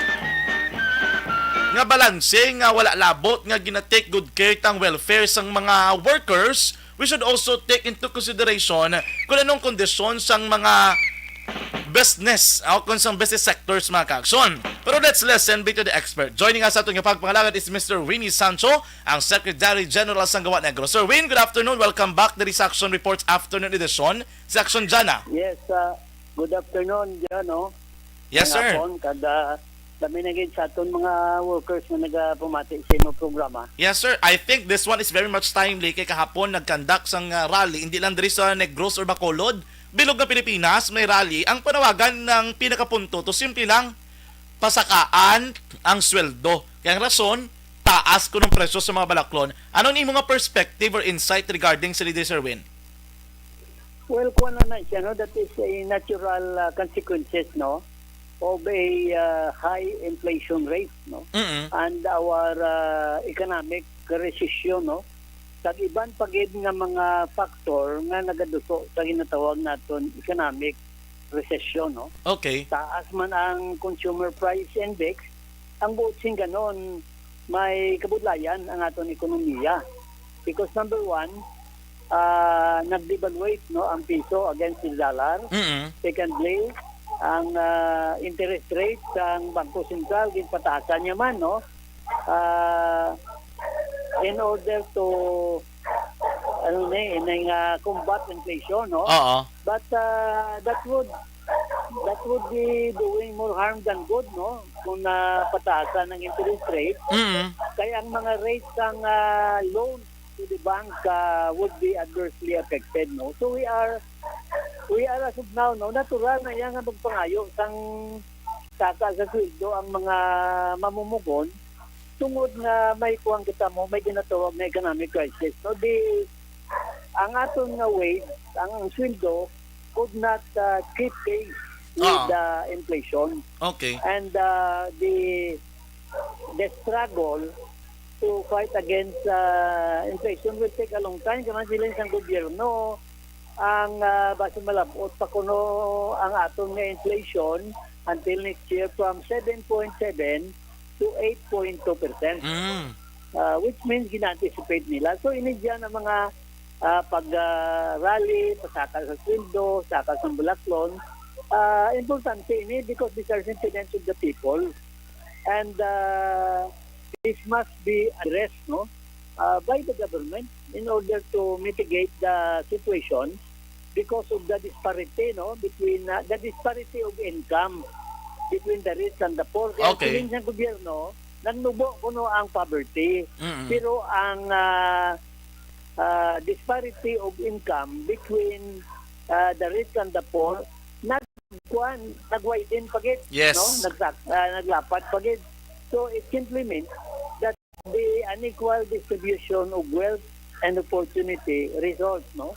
Nga balanse nga wala labot nga gina-take good care tang welfare sang mga workers, we should also take into consideration kung anong kondisyon sang mga business o kung sang business sectors, mga kaaksyon. Pero let's listen bit to the expert. Joining us sa aton nga pagpangalagad is Mister Winnie Sancho, ang Secretary General sang Gawa Negros. Sir Win, good afternoon. Welcome back diri sa Action Reports Afternoon Edition. Sa Action Jana. Yes, ah, good afternoon, Jano. Yes, sir. Hapon, kada kami na gid sa aton mga workers nga nagapamati sa imong programa. Yes, sir. I think this one is very much timely kay kahapon nagkandak sang, ah, rally, hindi lang diri sa Negros or Bacolod, bilog nga Pilipinas may rally. Ang panawagan ng pinakapunto to simple lang, pasakaan ang sweldo. Kaya ang rason, taas kuno ang presyo sa mga balaklon. Ano ni imo nga perspective or insight regarding sa leader, Sir Win? Well, kuwan na na siya, no? That is a natural, uh, consequences, no, of a, uh, high inflation rate, no? Mm-mm. And our, uh, economic recession, no? Kag iban pa gid nga mga factor nga nagaduso sa ginatawag naton economic recession, no? Okay. Taas man ang consumer price index, ang buot sing ganon, may kabudlayan ang aton ekonomiya. Because number one, ah, nag-devaluate, no, ang piso against the dollar. Mm-mm. Secondly, ang, ah, interest rate sang Bangko Sentral, ginpataasan niya man, no? Ah, in order to, ano ni, ining, ah, combat inflation, no? Oo. But, ah, that would, that would be doing more harm than good, no? Kung napataasan ang interest rate, Mm. kay ang mga rates sang, ah, loan to the bank, ah, would be adversely affected, no? So we are, we are as of now, no, natural na iya nga magpangayo sang saka sa sweldo ang mga mamumugon, tungod nga may kuwang kita mo, may ginatawag na economic crisis. So di, ang aton nga wage, ang, ang sweldo could not, ah, keep pace with Ah. the inflation. Okay. And, ah, the, the struggle to fight against, ah, inflation will take a long time. Kaya siling sang gobyerno, ang, ah, basi malabot pa kuno ang aton nga inflation until next year from seven point seven to eight point two percent. Mm. Ah, which means gina-anticipate nila. So, ini diyan ang mga, ah, pag, ah, rally, pasaka sa sweldo, saka sa balaklon. Ah, importante ini because these are sentiments of the people. And, ah, this must be addressed, no, ah, by the government in order to mitigate the situation because of the disparity, no, between, ah, the disparity of income between the rich and the poor. Kaya Okay. siling sa gobyerno, nagnubo kuno ang poverty. Mm. Pero ang, ah, ah, disparity of income between, ah, the rich and the poor, nag-, kuwan, nag-widen pa gid, Yes. no? Nagsak-, ah, naglapad pa gid. So, it simply means that the unequal distribution of wealth and opportunity results, no,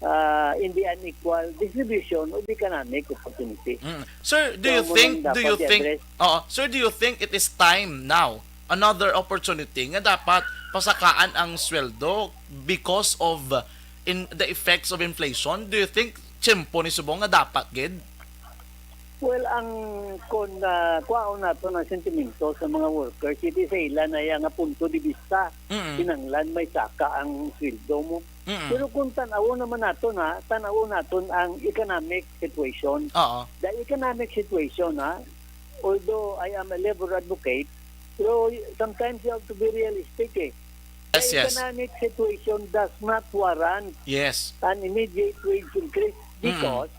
ah, in the unequal distribution of economic opportunity. Mm. Sir, do So, you amo think, lang do you dapat think, i-address. Oo, sir, do you think it is time now, another opportunity nga dapat pasakaan ang sweldo because of, uh, in the effects of inflation? Do you think tiyempo ni subong nga dapat gid? Well, ang kon, ah, kwaon nato ang sentimento sa mga workers, it is sa ila na iya nga punto de vista. Mm. Kinahanglan may saka ang sweldo mo. Mm. Pero kung tan-awon naman nato na, tan-awon naton ang economic situation. Oo. The economic situation, ha, although I am a labor advocate, pero sometimes you have to be realistic, eh. Yes, The yes. economic situation does not warrant Yes. an immediate wage increase Mm-mm. because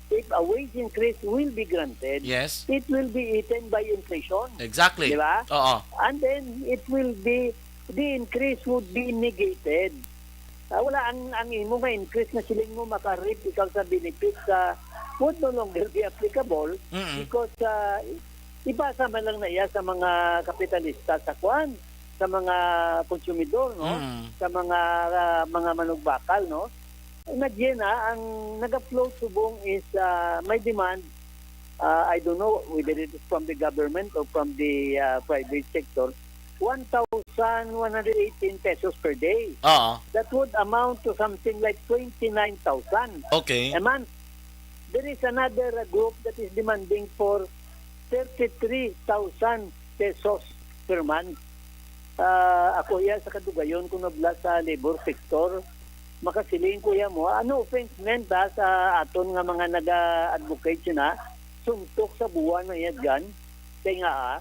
if a wage increase will be granted, Yes. it will be eaten by inflation. Exactly. Di ba? Oo. And then, it will be, the increase would be negated. Ah, wala, ang, ang imo nga increase na siling mo maka-reap ikaw sa benefits sa would no longer be applicable Mm. because, ah, i-, ibasa man lang na iya sa mga kapitalista sa kwan, sa mga konsumidor, no? Mm. Sa mga, ah, mga manugbakal, no? Imagine, ah, ang naga-float subong is, ah, may demand, ah, I don't know whether it is from the government or from the, ah, private sector, one thousand one hundred eighteen pesos per day. Oo. That would amount to something like twenty-nine thousand Okay. a month. There is another, uh, group that is demanding for thirty-three thousand pesos per month. Ah, ako iya sa kadugayon kung nabla sa labor sector, makasiling ko iya mo, ano offense man ta sa aton nga mga naga-advocate sina, suntok sa buwan na iya dyan, kay nga, ah,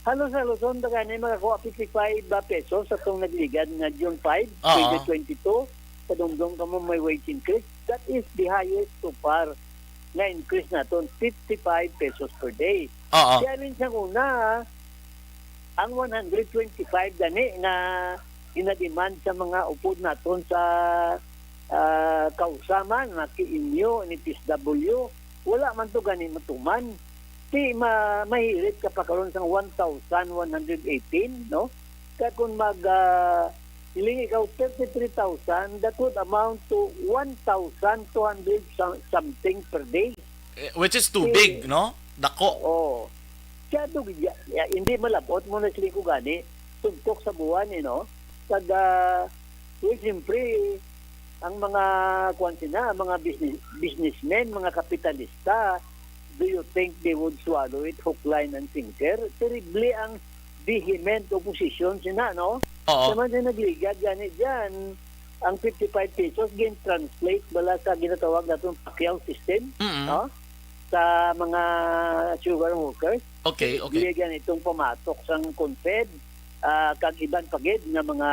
halos-halos on, gani makakuha fifty-five ba pesos sa tong nagligad nga June five, Oo. twenty twenty-two, kadumdom ka mo may wage increase. That is the highest so far nga increase naton, fifty-five pesos per day. Oo. Kaya rin sa una, ang one hundred twenty-five gani nga ginademand sa mga upod naton sa, ah, kausaman, mga K N U, N F S W, wala man to gani matuman. Di ma-, mahirit ka pa karon sang one thousand one hundred eighteen, no? Kaya kung mag, ah, iling ikaw thirty-three thousand, that would amount to one thousand two hundred some-, something per day. Eh, which is too Eh, big, no? Dako. Oo. Kaya to, ya-, ya-, hindi malabot mo na sila ko gani, suntok sa buwan, eh, no? Kag, ah, well, siyempre, ang mga, kuwan sila, ang mga business, businessmen, mga kapitalista, do you think they would swallow it hook, line, and sinker? Terrible ang vehement opposition sina, no? Oo. Naman sa nagligad gani dyan, ang fifty-five pesos gin-translate bala sa ginatawag natin Pacquiao system, Mm-mm. no? Sa mga sugar workers. Okay, okay. Bili gani itong pamatok sang Confed, ah, kag iban pa gid nga mga,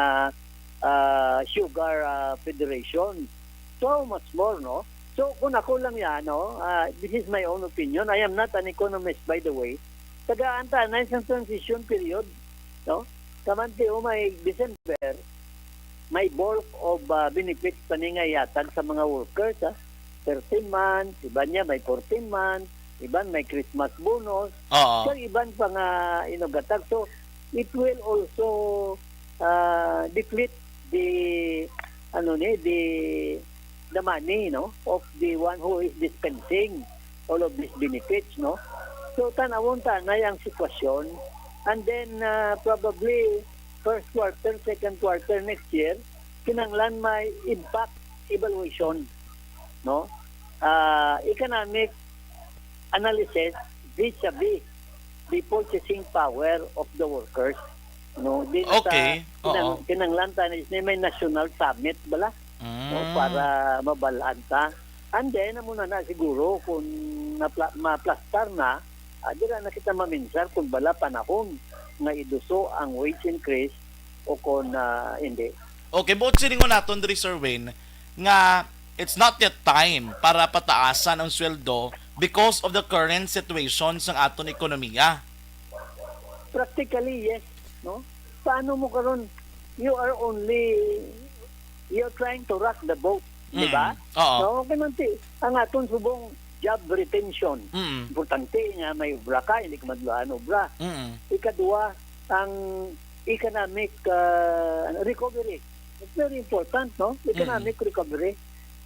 ah, sugar, ah, federation. So much more, no? So, kung ako lang yan, no, ah, this is my own opinion. I am not an economist, by the way. Tagaan ta na isang transition period, no? Kamanti o may December, may bulk of, ah, benefits pa ni nga yatag sa mga workers, ah. Thirteen months, iban niya may fourteen months, iban may Christmas bonus, Oo. kag iban pa nga inugatag. So, it will also, ah, deplete the, ano ni, the, the money, no, of the one who is dispensing all of these benefits, no? So, tanawon ta na ang sitwasyon, and then, ah, probably first quarter, second quarter next year, kinahanglan may impact evaluation, no? Ah, economic analysis vis-a-vis the purchasing power of the workers, no? Di na sa Okay, kinang-, oo. kinanglan ta ni may national summit bala, no? Mm. Para mabalaan ta. And then, amo na na siguro kung napla-, maplastar na, ah, dira na kita maminsar kung bala panahon nga iduso ang wage increase o kung, ah, hindi. Okay, buot silingon naton diri, Sir Wayne, nga it's not yet time para pataasan ang sweldo because of the current situation sang aton ekonomiya. Practically, yes, no? Paano mo karon, you are only, you're trying to rock the boat, di ba? Mm, oo. No, kay manti, ang aton subong job retention. Mm. Importante nga may obra ka, hindi ka madluhan obra. Mm. Ikadua, ang economic, ah, recovery. It's very important, no? Economic Mm. recovery.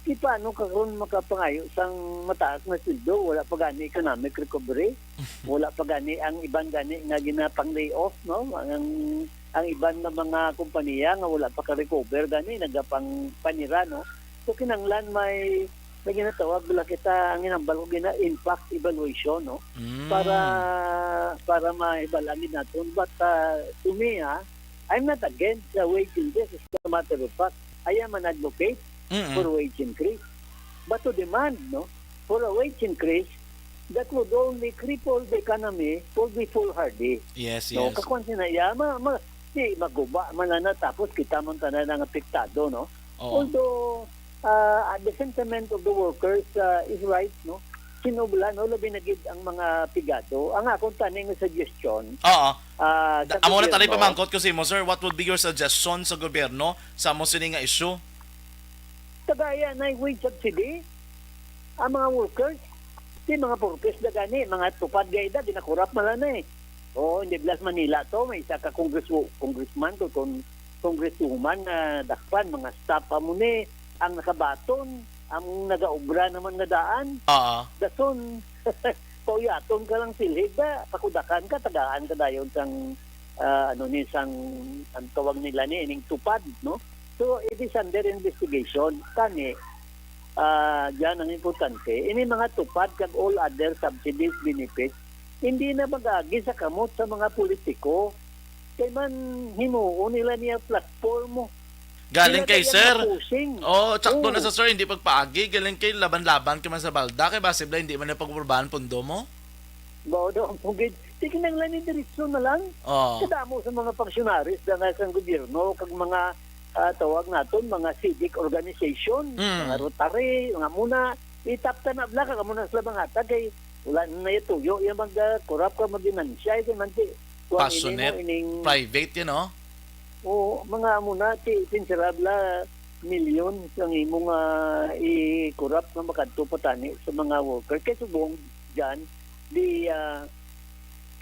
Di paano ka karon makapangayo sang mataas nga sweldo? Wala pa gani economic recovery. Wala pa gani ang iban gani nga ginapang layoff, no? Ang, ang iban nga mga kompanya nga wala pa ka-recover gani, nagapang panira, no? So, kinanglan may, may ginatawag bala kita, ang ginambal ko gina impact evaluation, no? Mm. Para, para mahibalaan gid naton. But, ah, to me, ah, I'm not against the wage increase. As a matter of fact, I am an advocate Mm-mm. for wage increase. But to demand, no, for a wage increase that would only cripple the economy will be foolhardy. Yes, No, yes. kakuan sina iya, ma, ma, di maguba man na, tapos kita man tanan ang apektado, no? Oo. Although, ah, the sentiment of the workers, ah, is right, no? Sinublan, no, labi na gid ang mga pigado. Ang akon tani nga suggestion, Oo. ah, Da- sa amo na tani gobyerno, pamangkot ko sa imo, sir. What would be your suggestion sa gobyerno sa amo sini nga issue? Tagaya na wage subsidy ang mga workers. Di mga purpose na gani, mga tupad gay da, ginakurap man lang na eh. Oo, hindi blas Manila to, may isa ka congress congressman to, kon congresswoman na dakpan, mga staff pa mo ni ang nakabaton, ang nagaobra naman nga daan. Oo. Dason, pauyaton ka lang silhig ba, pakudakan ka, tagaan ka dayon sang, ah, ano ni, sang, ang tawag nila ni, ining tupad, no? So, it is under investigation. Kani, ah, diyan ang importante. Ini mga tupad kag all other subsidies, benefits, hindi na mag-agi sa kamot sa mga politiko. Kay man himuon nila niya platform mo. Galing Sila kay na yan sir. Ang pushing. Oh, tsakto na Oo. Sa sir, hindi pagpaagi. Galing kay laban-laban kay man sa balda. Kay basib lang hindi man na pagpurbahan pundo mo. Bao daw ang pugid. Sige nang lang ni diretso na lang. Oh. Kadamo sa mga functionaries na nga sa gobyerno, kag mga, ah, tawag naton, mga civic organization, Mm. mga Rotary, mga muna, itapta na bla, kag amo na sila mga hatag, kay wala na naya tuyo, yung mag, ah, corrupt ka, mag-inansya, kay man di, kuwan, Passionate, ini mo ining private, you know? O, mga amo na, ti-, tin sila bla, milyon ang imo nga i-corrupt nga makadto pa tani sa mga worker. Kay subong dyan, the, ah,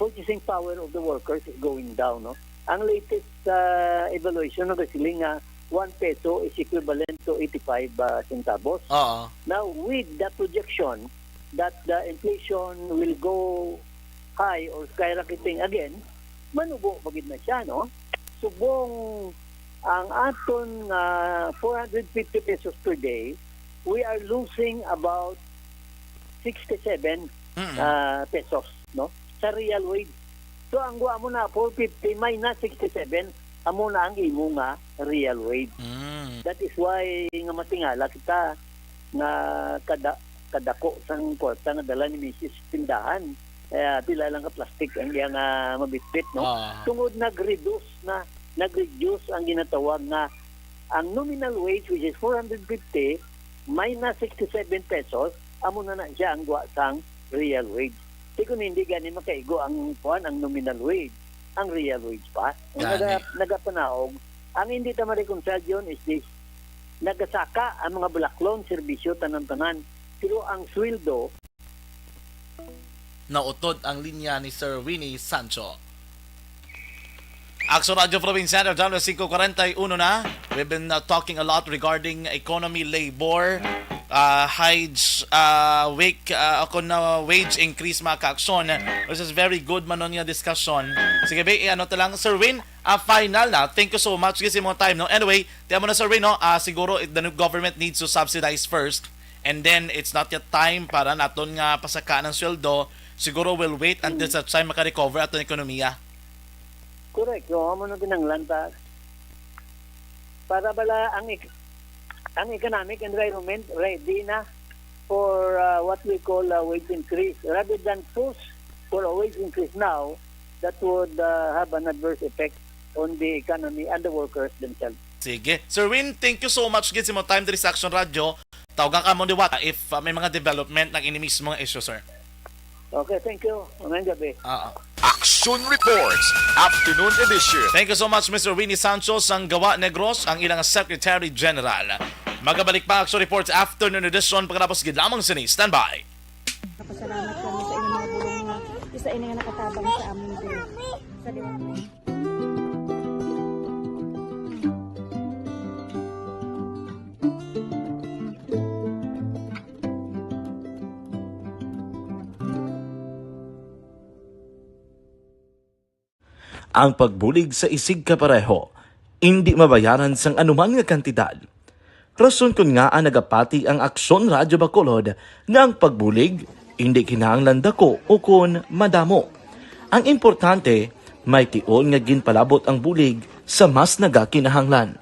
purchasing power of the workers is going down, no? Ang latest, ah, evaluation nagasiling nga one peso is equivalent to eighty-five, ah, centavos. Oo. Now, with the projection that the inflation will go high or skyrocketing again, manubo pa gid na siya, no? Subong ang aton nga four hundred fifty pesos per day, we are losing about sixty-seven, Mm. ah, pesos, no? Sa real wage. So, ang gwa mo na, four fifty minus sixty-seven, amo na ang imo nga real wage. Mm. That is why nga matingala kita nga kada-, kadako sang kwarta nga dala ni misis tindahan. Kaya pila lang ka plastic ang iya nga mabitbit, no? Ah. Tungod nag-reduce na, nag-reduce ang ginatawag nga ang nominal wage, which is four hundred fifty minus sixty-seven pesos, amo na na siya ang gwa sang real wage. Di kung hindi gani makaigo ang, kuwan, ang nominal wage, ang real wage pa. Ang Gani. naga-, nagapanaog, ang hindi ta ma-reconcile yun is this, nagasaka ang mga bulaklon, serbisyo, tanan-tanan. Pero ang sweldo, Nautod ang linya ni Sir Winnie Sancho. Action Radio Provinciano, January singko kwarenta y uno na. We've been, uh, talking a lot regarding economy, labor, uh, wage, uh, week, uh, ako na wage increase, mga ka-aksyon. This is very good, manon nga discussion. Sige, be, eh, ano ta lang, Sir Win, uh, final na. Thank you so much. Kasi mo time, no? Anyway, tiyan mo na, Sir Win, no? Uh, siguro, it- the new government needs to subsidize first. And then, it's not yet time para naton nga pasakaan ang sweldo. Siguro we'll wait until such time maka-recover aton ekonomiya. Correct. So, amo na kinahanglan ta. Para bala ang ek-, ang economic environment ready na for, uh, what we call a wage increase. Rather than push for a wage increase now, that would, uh, have an adverse effect on the economy and the workers themselves. Sige. Sir Win, thank you so much gid sa imong time diri sa Action Radio. Tawgan ka mo liwat if, uh, may mga development ng ini mismo nga issue, sir. Okay, thank you. Ngayong gabi. Ah, ah. Action Reports, Afternoon Edition. Thank you so much, Mister Winnie Sancho, sang Gawa Negros, ang ilang Secretary General. Magabalik pa Action Reports Afternoon Edition pagkatapos gid lamang sini. Standby. Kapasalamat kami sa inyong mga bulong nga isa ini nga nakatabang sa amon diri sa liwat. Ang pagbulig sa isigkapareho indi mabayaran sang anuman nga kantidad. Rason kon ngaa nagapati ang Aksyon Radyo Bacolod nga ang pagbulig indi kinahanglan dako ukon madamo. Ang importante, may tion nga ginpalabot ang bulig sa mas nagakinahanglan.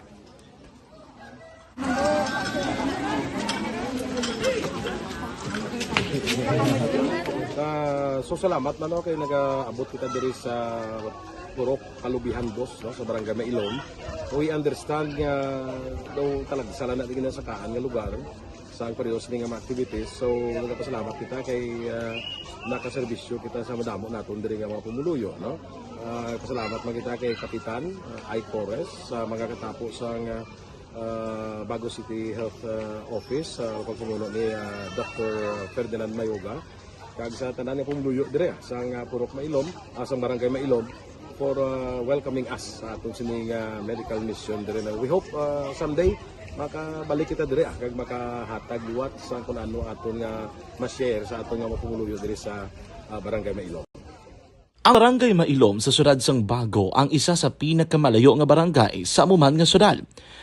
Ah, so salamat man, no, kay nagaabot kita diri sa Purok Kalubihan, boss, no, sa Barangay Mailom. We understand nga daw talagsa lang na di ginasakaan nga lugar. Ang pareho sini nga mga activities. So, nagapasalamat kita kay, ah, nakaserbisyo kita sa madamo naton diri nga mga pumuluyo, no? Ah, pasalamat man kita kay Kapitan, ah, Ike Torres, sa mga katapo sang, ah, ah, Bago City Health, ah, Office, sa pagpamuno ni, ah, Doctor Ferdinand Mayoga, kag sa tanan nga pumuluyo diri, ah, sang, ah, Purok Mailom, ah, sang Barangay Mailom, for, ah, welcoming us sa aton sini nga medical mission diri na. We hope, ah, someday makabalik kita diri, ah, kag makahatag liwat sa kung ano aton nga ma-share sa aton nga mga pumuluyo diri sa, ah, Barangay Mailom. Ang Barangay Mailom sa siyudad sang Bago ang isa sa pinakamalayo nga barangay sa amo man nga siyudad.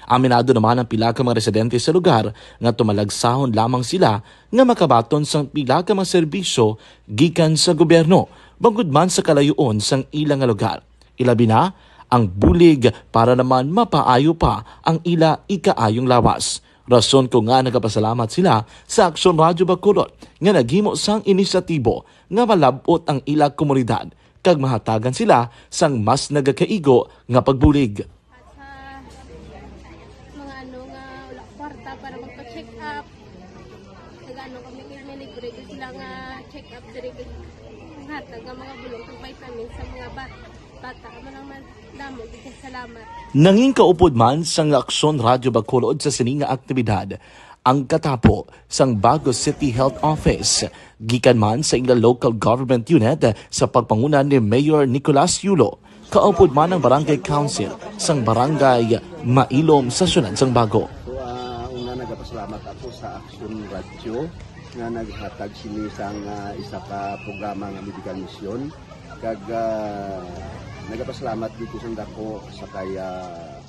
Aminado naman ang pila ka mga residente sa lugar nga tumalagsahon lamang sila nga makabaton sang pila ka mga serbisyo gikan sa gobyerno, bangod man sa kalayoon sang ila nga lugar. Ilabi na ang bulig para naman mapaayo pa ang ila ikaayong lawas. Rason ko nga nagapasalamat sila sa Aksyon Radyo Bacolod nga naghimo sang inisyatibo nga malab-ot ang ila komunidad kag mahatagan sila sang mas nagakaigo nga pagbulig. At sa mga ano nga wala kwarta para magpa-check up, nag-ano kami, may libre gyud sila nga check up diri kay hatag nga mga bulong kag vitamins sa mga bat-, bata. Amo lang man, damo gyud kay salamat. Nangin kaupod man sang Aksyon Radyo Bacolod sa sini nga aktibidad ang katapo sang Bago City Health Office, gikan man sa ila local government unit sa pagpanguna ni Mayor Nicolas Yulo, kaupod man ang Barangay Council sang Barangay Mailom sa siyudad sang Bago. So, ah, una, nagapasalamat ako sa Aksyon Radyo nga naghatag sini sang, ah, isa ka programa nga medical mission. Kag, ah, nagapasalamat dito sa dako sa kay, ah,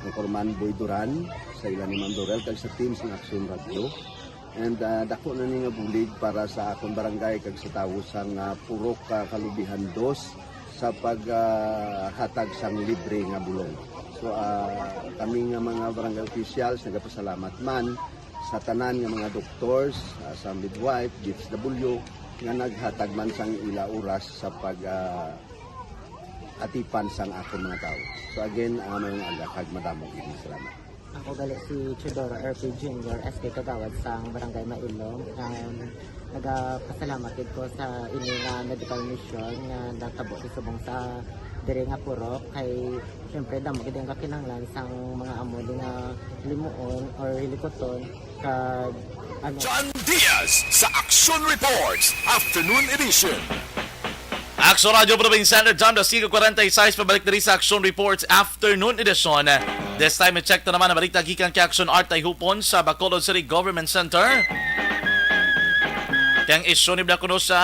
Anchorman Boy Duran, sa ila ni Ma'am Dorel, kag sa team sang Aksyon Radyo. And, ah, dako na ni nga bulig para sa akon barangay kag sa tawo sang, ah, Purok, ah, Kalubihan Dos sa pag, ah, hatag sang libre nga bulong. So, ah, kami nga mga barangay officials nagapasalamat man sa tanan nga mga doctors, ah, sa midwife, D S W, nga naghatag man sang ila oras sa pag, ah, atipan sang akon mga tawo. So again, ah, maayong aga kag madamo gid nga salamat. Ako gali si Teodoro R P Junior, S K Kagawad sang Barangay Mailom. Um, nagapasalamat gid ko sa ini nga medical mission nga natabo sa subong sa diri nga purok. Kay siyempre, damo gid ang kakinahanglan sang mga amo di nga limuon or hilikuton kag ano. John Diaz sa Aksyon Reports Afternoon Edition. Aksyon Radyo Provincial, John Dasigo, kwarenta y seis, pabalik diri sa Aksyon Reports Afternoon Edition. This time, i-check ta naman ang balita gikan kay Aksyon Art Tayhupon sa Bacolod City Government Center. Kay ang isyu ni Black kuno sa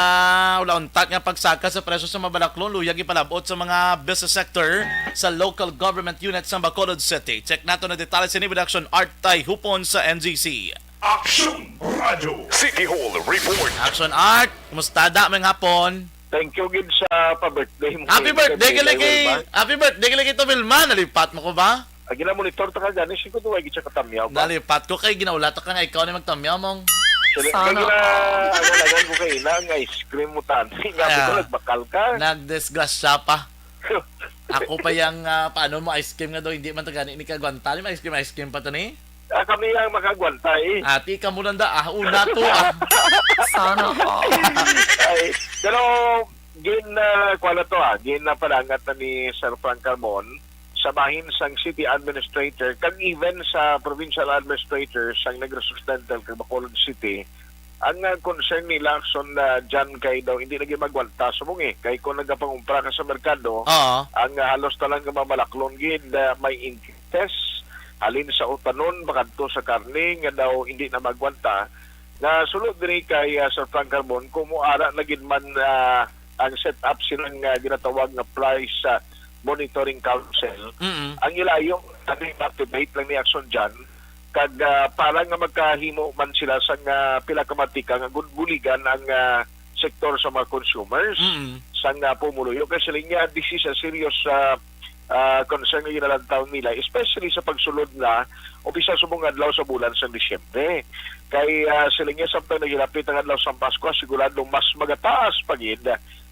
wala untat nga pagsaka sa presyo sa mga balaklon, luyag ipalabot sa mga business sector sa local government unit sa Bacolod City. Check nato na detalye sini with Aksyon Art Tayhupon sa N G C. Aksyon Radyo City Hall Report. Aksyon Art, kumusta da, maayong hapon? Thank you gid sa pa-birthday mo. Happy birthday kay Wilma. Happy birthday kay Wilma. Nalipat mo ko ba? Ah, gina-monitor ta ka gani, siguro wala gid siya katamyaw ba? Nalipat ko kay ginaulata ka nga ikaw ni magtamyaw mong. Sana. Kay gina-, ano, lagan ko kay ina, nga ice cream mo, tani. Nga ko, nagbakal ka. Nagdisgrasya pa. Ako pa yang, ah, paano mo ice cream nga daw, hindi man ta gani ni kagwanta. Di man ice cream, ice cream pa to ni? Ah, kami ang makagwanta, eh. Ati ka mo lang da, ah, una to, ah. Sana all. Ay, pero gin, ah, kuwan na to, ah, gin, ah, palangat na ni Sir Frank Carmon sa bahin sang city administrator, kag even sa provincial administrator sang Negros Occidental kag Bacolod City, ang, ah, concern nila, Aksyon, ah, dyan kay daw hindi lagi magwanta subong, eh. Kay kung nagapangumpra ka sa merkado, Oo. ang, ah, halos tanan nga mga balaklon gid, ah, may increases halin sa utanon makadto sa karne nga daw hindi na magwanta. Nga sulod diri kay, ah, Sir Frank Carbon, kung muara na gid man, ah, ang set up silang, ah, ginatawag nga price, ah, monitoring council, Mm-mm. ang ilayo, ano, activate lang ni Aksyon dyan, kag, ah, para nga magkahimo man sila sang, ah, pila ka matika nga gud-, buligan ang, ah, sektor sa mga consumers, Mm. sang, ah, pumuluyo. Kay sila niya, this is a serious, ah, ah, concern nga ginalantaw nila, especially sa pagsulod na o bisan subong adlaw sa bulan sa Disyembre. Kay, ah, sila niya, samtang naghilapit ang adlaw sa Pasko, sigurado mas magataas pa gid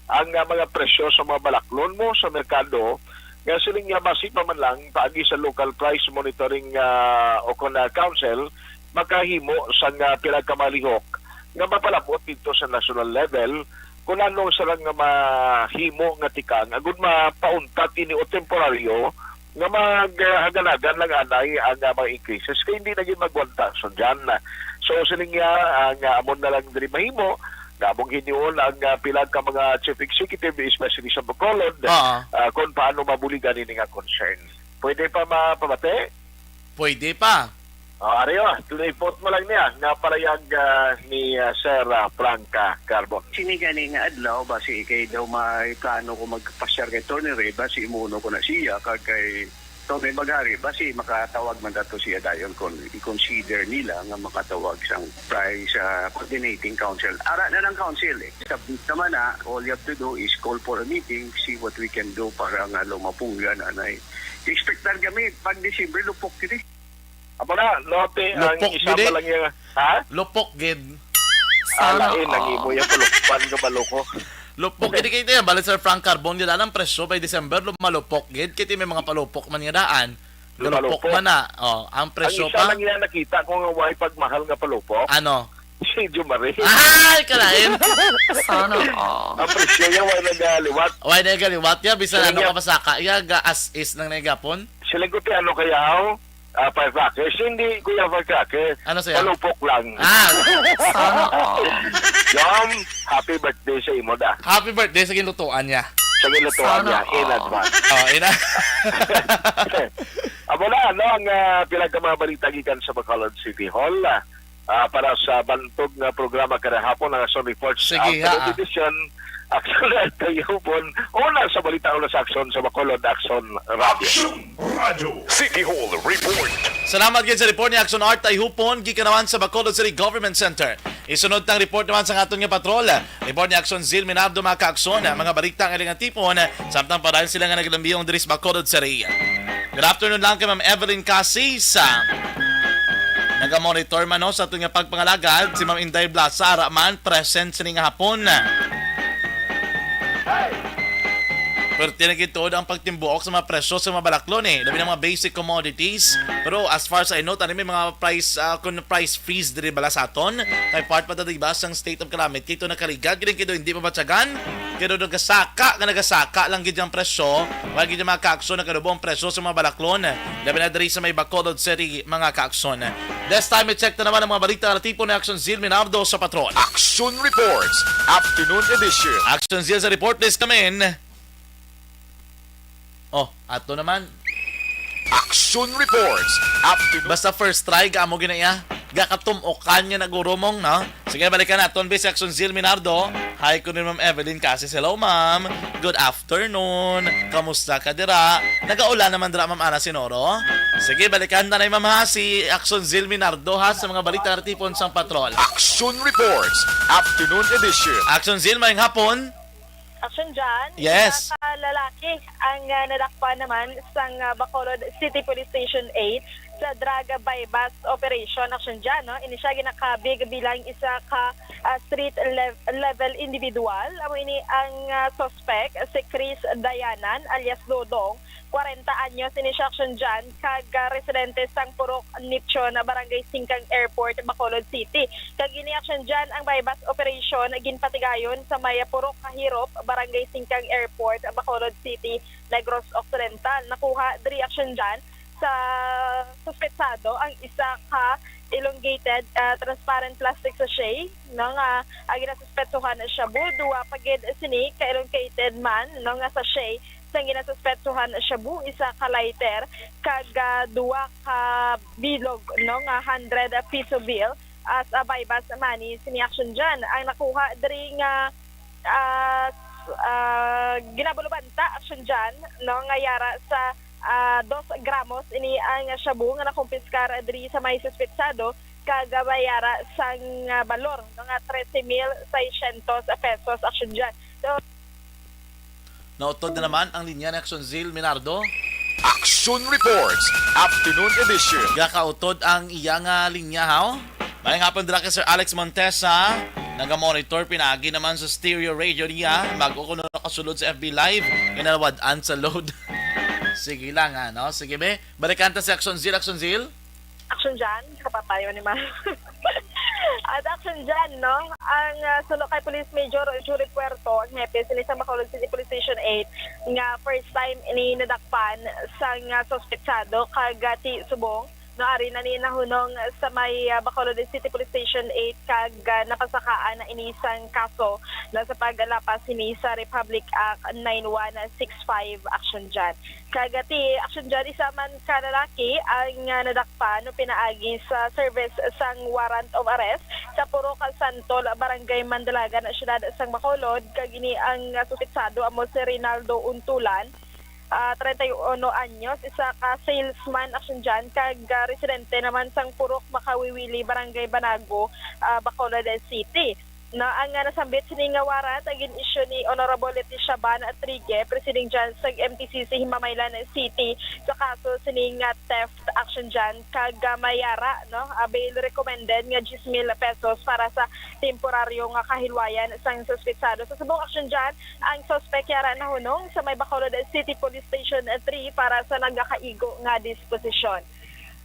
ang, ah, mga presyo sa mga balaklon mo sa merkado, nga siling niya basi pa man lang paagi sa local price monitoring, ah, o kon, ah, council, makahimo sang, ah, pila ka mga lihok nga mapalabot didto sa national level, kung ano sila nga mahimo nga tikang, agud mapauntat ini o temporaryo nga mag, ah, hagan-hagan lang anay ang, ah, mga increases, kay hindi na gyud magwanta, Action Jan. So, siling niya, ang, ah, amo na lang diri mahimo, nga among hinion ang, ah, pila ka mga chief executive, especially sa Bacolod, Oo. ah, kung paano mabuligan ini nga concern. Pwede pa mapamati? Pwede pa. Oh, ari, oh, lipot mo lang niya nga parayag, ah, ni, ah, Sir, ah, Franca Carbon. Sini gani nga adlaw, basi kay daw may plano ko magpasyar kay Attorney Ray, basi imuno ko na siya, kag kay Attorney Bagari, basi makatawag man dato siya dayon kung i-consider nila nga makatawag sang price, ah, coordinating council. Ara na lang council eh. Submit naman na, all you have to do is call for a meeting, see what we can do para nga lumapunggan, anay. Expectar kami, pag December, lupok kini. Amo na, lote ang Lupok isa gid eh. pa lang yung, ha? Lupok gid. Ah, Sana lain ang all. imo yung palukpan ka, baloko. Lupok gid kay tiyan, balik sa Frank Carbon gid ang presyo by December, lumalupok gid kay may mga palupok man nga daan. Galupok Lumalupok. man na. Oh, ang Ang presyo isa pa. lang yan nakita ko nga way pagmahal nga palupok, Ano? si Jumari. Ay, kalain. Sana all. Ang presyo niya way nagaliwat. Way na galiwat ya, bisan Kaya ano niya ka masaka ya, ga as is lang na igapon. Sila ko ti ano kaya, oh? Ah, firecrackers. Hindi, Kuya, firecrackers. Ano siya? Palupok lang. Ah, Sana all. Dom, happy birthday sa imo da. Happy birthday sa ginlutuan niya. Sa ginlutuan Sana niya, in all. advance. Oh, ina. Amo na, ano, ang, ah, pila ka mga balita gikan sa Bacolod City Hall, ah, ah, para sa bantog nga programa kada hapon, ang Action Reports Sige, Afternoon ha. Edition. Action Reports Una sa balita, una sa aksyon sa Bacolod, Action Radio. Action Radio. City Hall Report. Salamat gid sa report ni Action Art Tayhupon, gikan naman sa Bacolod City Government Center. Isunod tang report naman sa aton nga patrol. Report ni Action Zil Minardo, mga kaakson, mga balita nga ilang tipon, samtang padayon sila nga naglambiyong diri sa Bacolod City. Good afternoon lang kay Ma'am Evelyn Casisa. Nagamonitor man, no, sa aton nga pagpangalagad si Ma'am Inday Blasa, ara man, present sini nga hapon. Perte na gid tuod ang pagtimbuok sa mga presyo sa mga balaklon, eh. Labi na mga basic commodities. Pero as far as I know, tani may mga price, ah, kun price freeze diri bala sa aton. Kay part pa ta, diba, sang state of calamity. Ito nakaligad, gid kay hindi mabatyagan. Kay do nagasaka, nga nagasaka lang gid ang presyo. Wala gid ang mga kaakson, nakadubo ang presyo sa mga balaklon. Labi na diri sa may Bacolod City, mga kaakson. This time, i-check na naman ang mga balita na tipo ni Action Zil Minardo sa Patrol. Action Reports, Afternoon Edition. Action Zil sa report, please come in. Oh, ato naman. Action Reports, Afternoon. Basta first try, amo gina iya. Gakatumokan niya nagurumong, no? Sige, balikan naton, bis Action Zil Minardo. Hi, kuno Ma'am Evelyn Casis. Hello, ma'am. Good afternoon. Kamusta ka dira? Nagaulan naman dira, Ma'am Ana Sinoro. Sige, balikan ta na, ma'am, ha, si Action Zil Minardo, ha, sa mga balita nga tipon sang patrol. Action Reports, Afternoon Edition. Action Zil, mayong hapon. Action Jan, Yes. isa ka lalaki ang, ah, nadakpan naman sang, ah, Bacolod City Police Station eight sa drug buy-bust operation. Action Jan, no? Ini siya ginakabig bilang isa ka, ah, street lev-, level individual. Amo ini ang, ah, suspect, si Chris Dayanan alias Dodong, kwarenta anyos, ini siya, Action Jan, kag, ah, residente sang Purok Nipchon, Barangay Singkang Airport, Bacolod City. Kag ini, Action Jan, ang buy-bust operation ginpatigayon sa may Purok Kahirop, Barangay Singkang Airport, Bacolod City, Negros Occidental. Nakuha diri, Action Jan, sa suspetsado ang isa ka elongated, ah, transparent plastic sachet, no, nga ang ginasuspetsuhan shabu, duwa pa gid sini ka elongated man, no, nga sachet sang ginasuspetsuhan shabu, isa ka lighter, kag, ah, duwa ka bilog, no, nga hundred piso bill as a buy-bust money sini, Action Jan. Ang nakuha diri nga, ah, s-, ah, ginabulobanta, Action Jan, no, nga yara sa, ah, dos gramos ini ang shabu nga nakumpiskar diri sa may suspetsado, kag may yara sang, ah, balor, no, nga trese mil seiscientos pesos, Action Jan. So, Nautod na naman ang linya ni Action Zil Minardo. Action Reports, Afternoon Edition. Gakautod ang iya nga linya, haw? Mayong hapon dira kay Sir Alex Montesa. Naga-monitor pinaagi naman sa stereo radio niya. Bago ko na nakasulod sa F B Live, kinalawad-an sa load. Sige lang, ha, no? Sige, be. Balikan ta si Action Zil, Action Zil. Action dyan, kapatay mo ni Ma'am. At action dyan, no? Ang ah, suno kay Police Major Jury Puerto, ang hepe sini sa Bacolod City Police Station eight, nga first time ini nadakpan sang ah, suspetsado kag ah, ti subong, no, ari na ni nahunong sa may ah, Bacolod City Police Station eight kag ah, napasakaan na ini sang kaso na sa paglapas sini sa Republic Act nine one six five action dyan. Kag ti action dyan, isa man ka lalaki ang ah, nadakpan o pinaagi sa service sang warrant of arrest sa Purok Santol, Barangay Mandalagan, Siyudad sang Bacolod. Kag ini ang ah, suspetsado amo si Rinaldo Untulan, ah, treinta y uno anyos, isa ka salesman action dyan, kag ah, residente naman sang Purok Makawiwili, Barangay Banago, ah, Bacolod City. Na ang ah, nasambit sini nga warrant ang gin-issue ni Honorable Leticia Ban Trigue, Presiding Judge sa M T C C Himamaylan City, sa kaso sini nga theft action dyan, kag ah, may yara, no, ah, bail recommended nga diyes mil pesos para sa temporaryo nga kahilwayan sang suspetsado. Sa subong action dyan, ang suspek yara nahunong sa may Bacolod City Police Station three para sa nagakaigo nga disposisyon.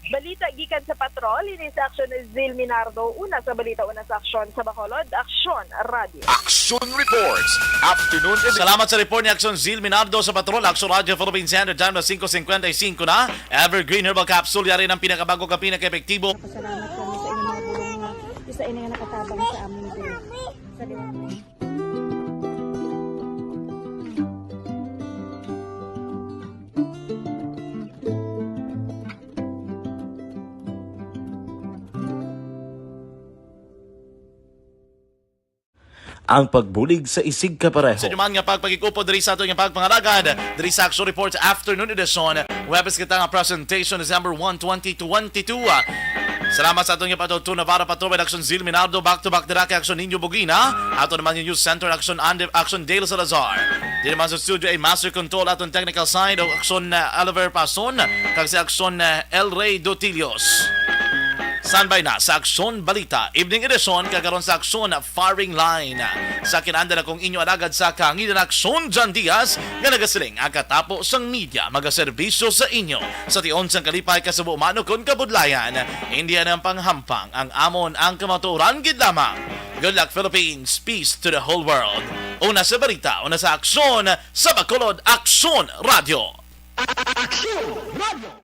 Balita gikan sa patrol, ini sa Aksyon Zil Minardo. Una sa balita, una sa aksyon sa Bacolod, Aksyon Radio. Action Reports, Afternoon Edition. Salamat sa report ni Aksyon Zil Minardo sa Patrol, Aksyon Radio Philippine Standard Time na singko singkwenta y singko na. Evergreen Herbal Capsule, yari ng pinakabago ka pinaka-epektibo. Pasalamat kami sa inyong mga bulong nga isa ini nga nakatabang sa amin din. Sa Ang pagbulig sa isigkapareho. Sa inyong nga pagpakig-upod diri sa ato nga pagpangalagad, diri sa Action Report Afternoon Edition, Huwebes kita nga presentation, December one, twenty twenty-two. Salamat sa ato nga patuto Navarro, Patrol, Action Zil Minardo, back to back dira kay Action Ninyo Bugina, ato naman yung News Center, Action Ande, Action Dale Salazar. Di naman sa studio ay Master Control aton technical side o Action uh, Oliver Pason, kag si Action uh, El Rey Dotilios. Standby na sa Aksyon Balita Evening Edition, kag karon sa Aksyon Firing Line. Sa kinanda na kong inyo alagad sa kahanginan, Aksyon John Diaz, nga nagasiling ang katapo sang media magaserbisyo sa inyo sa tion sang kalipay, kasubo man ukon kabudlayan. Hindi ang panghampang ang amon, ang kamatuoran gid lamang. Good luck, Philippines. Peace to the whole world. Una sa balita, una sa aksyon, sa Bacolod, Aksyon Radio. Aksyon Radio.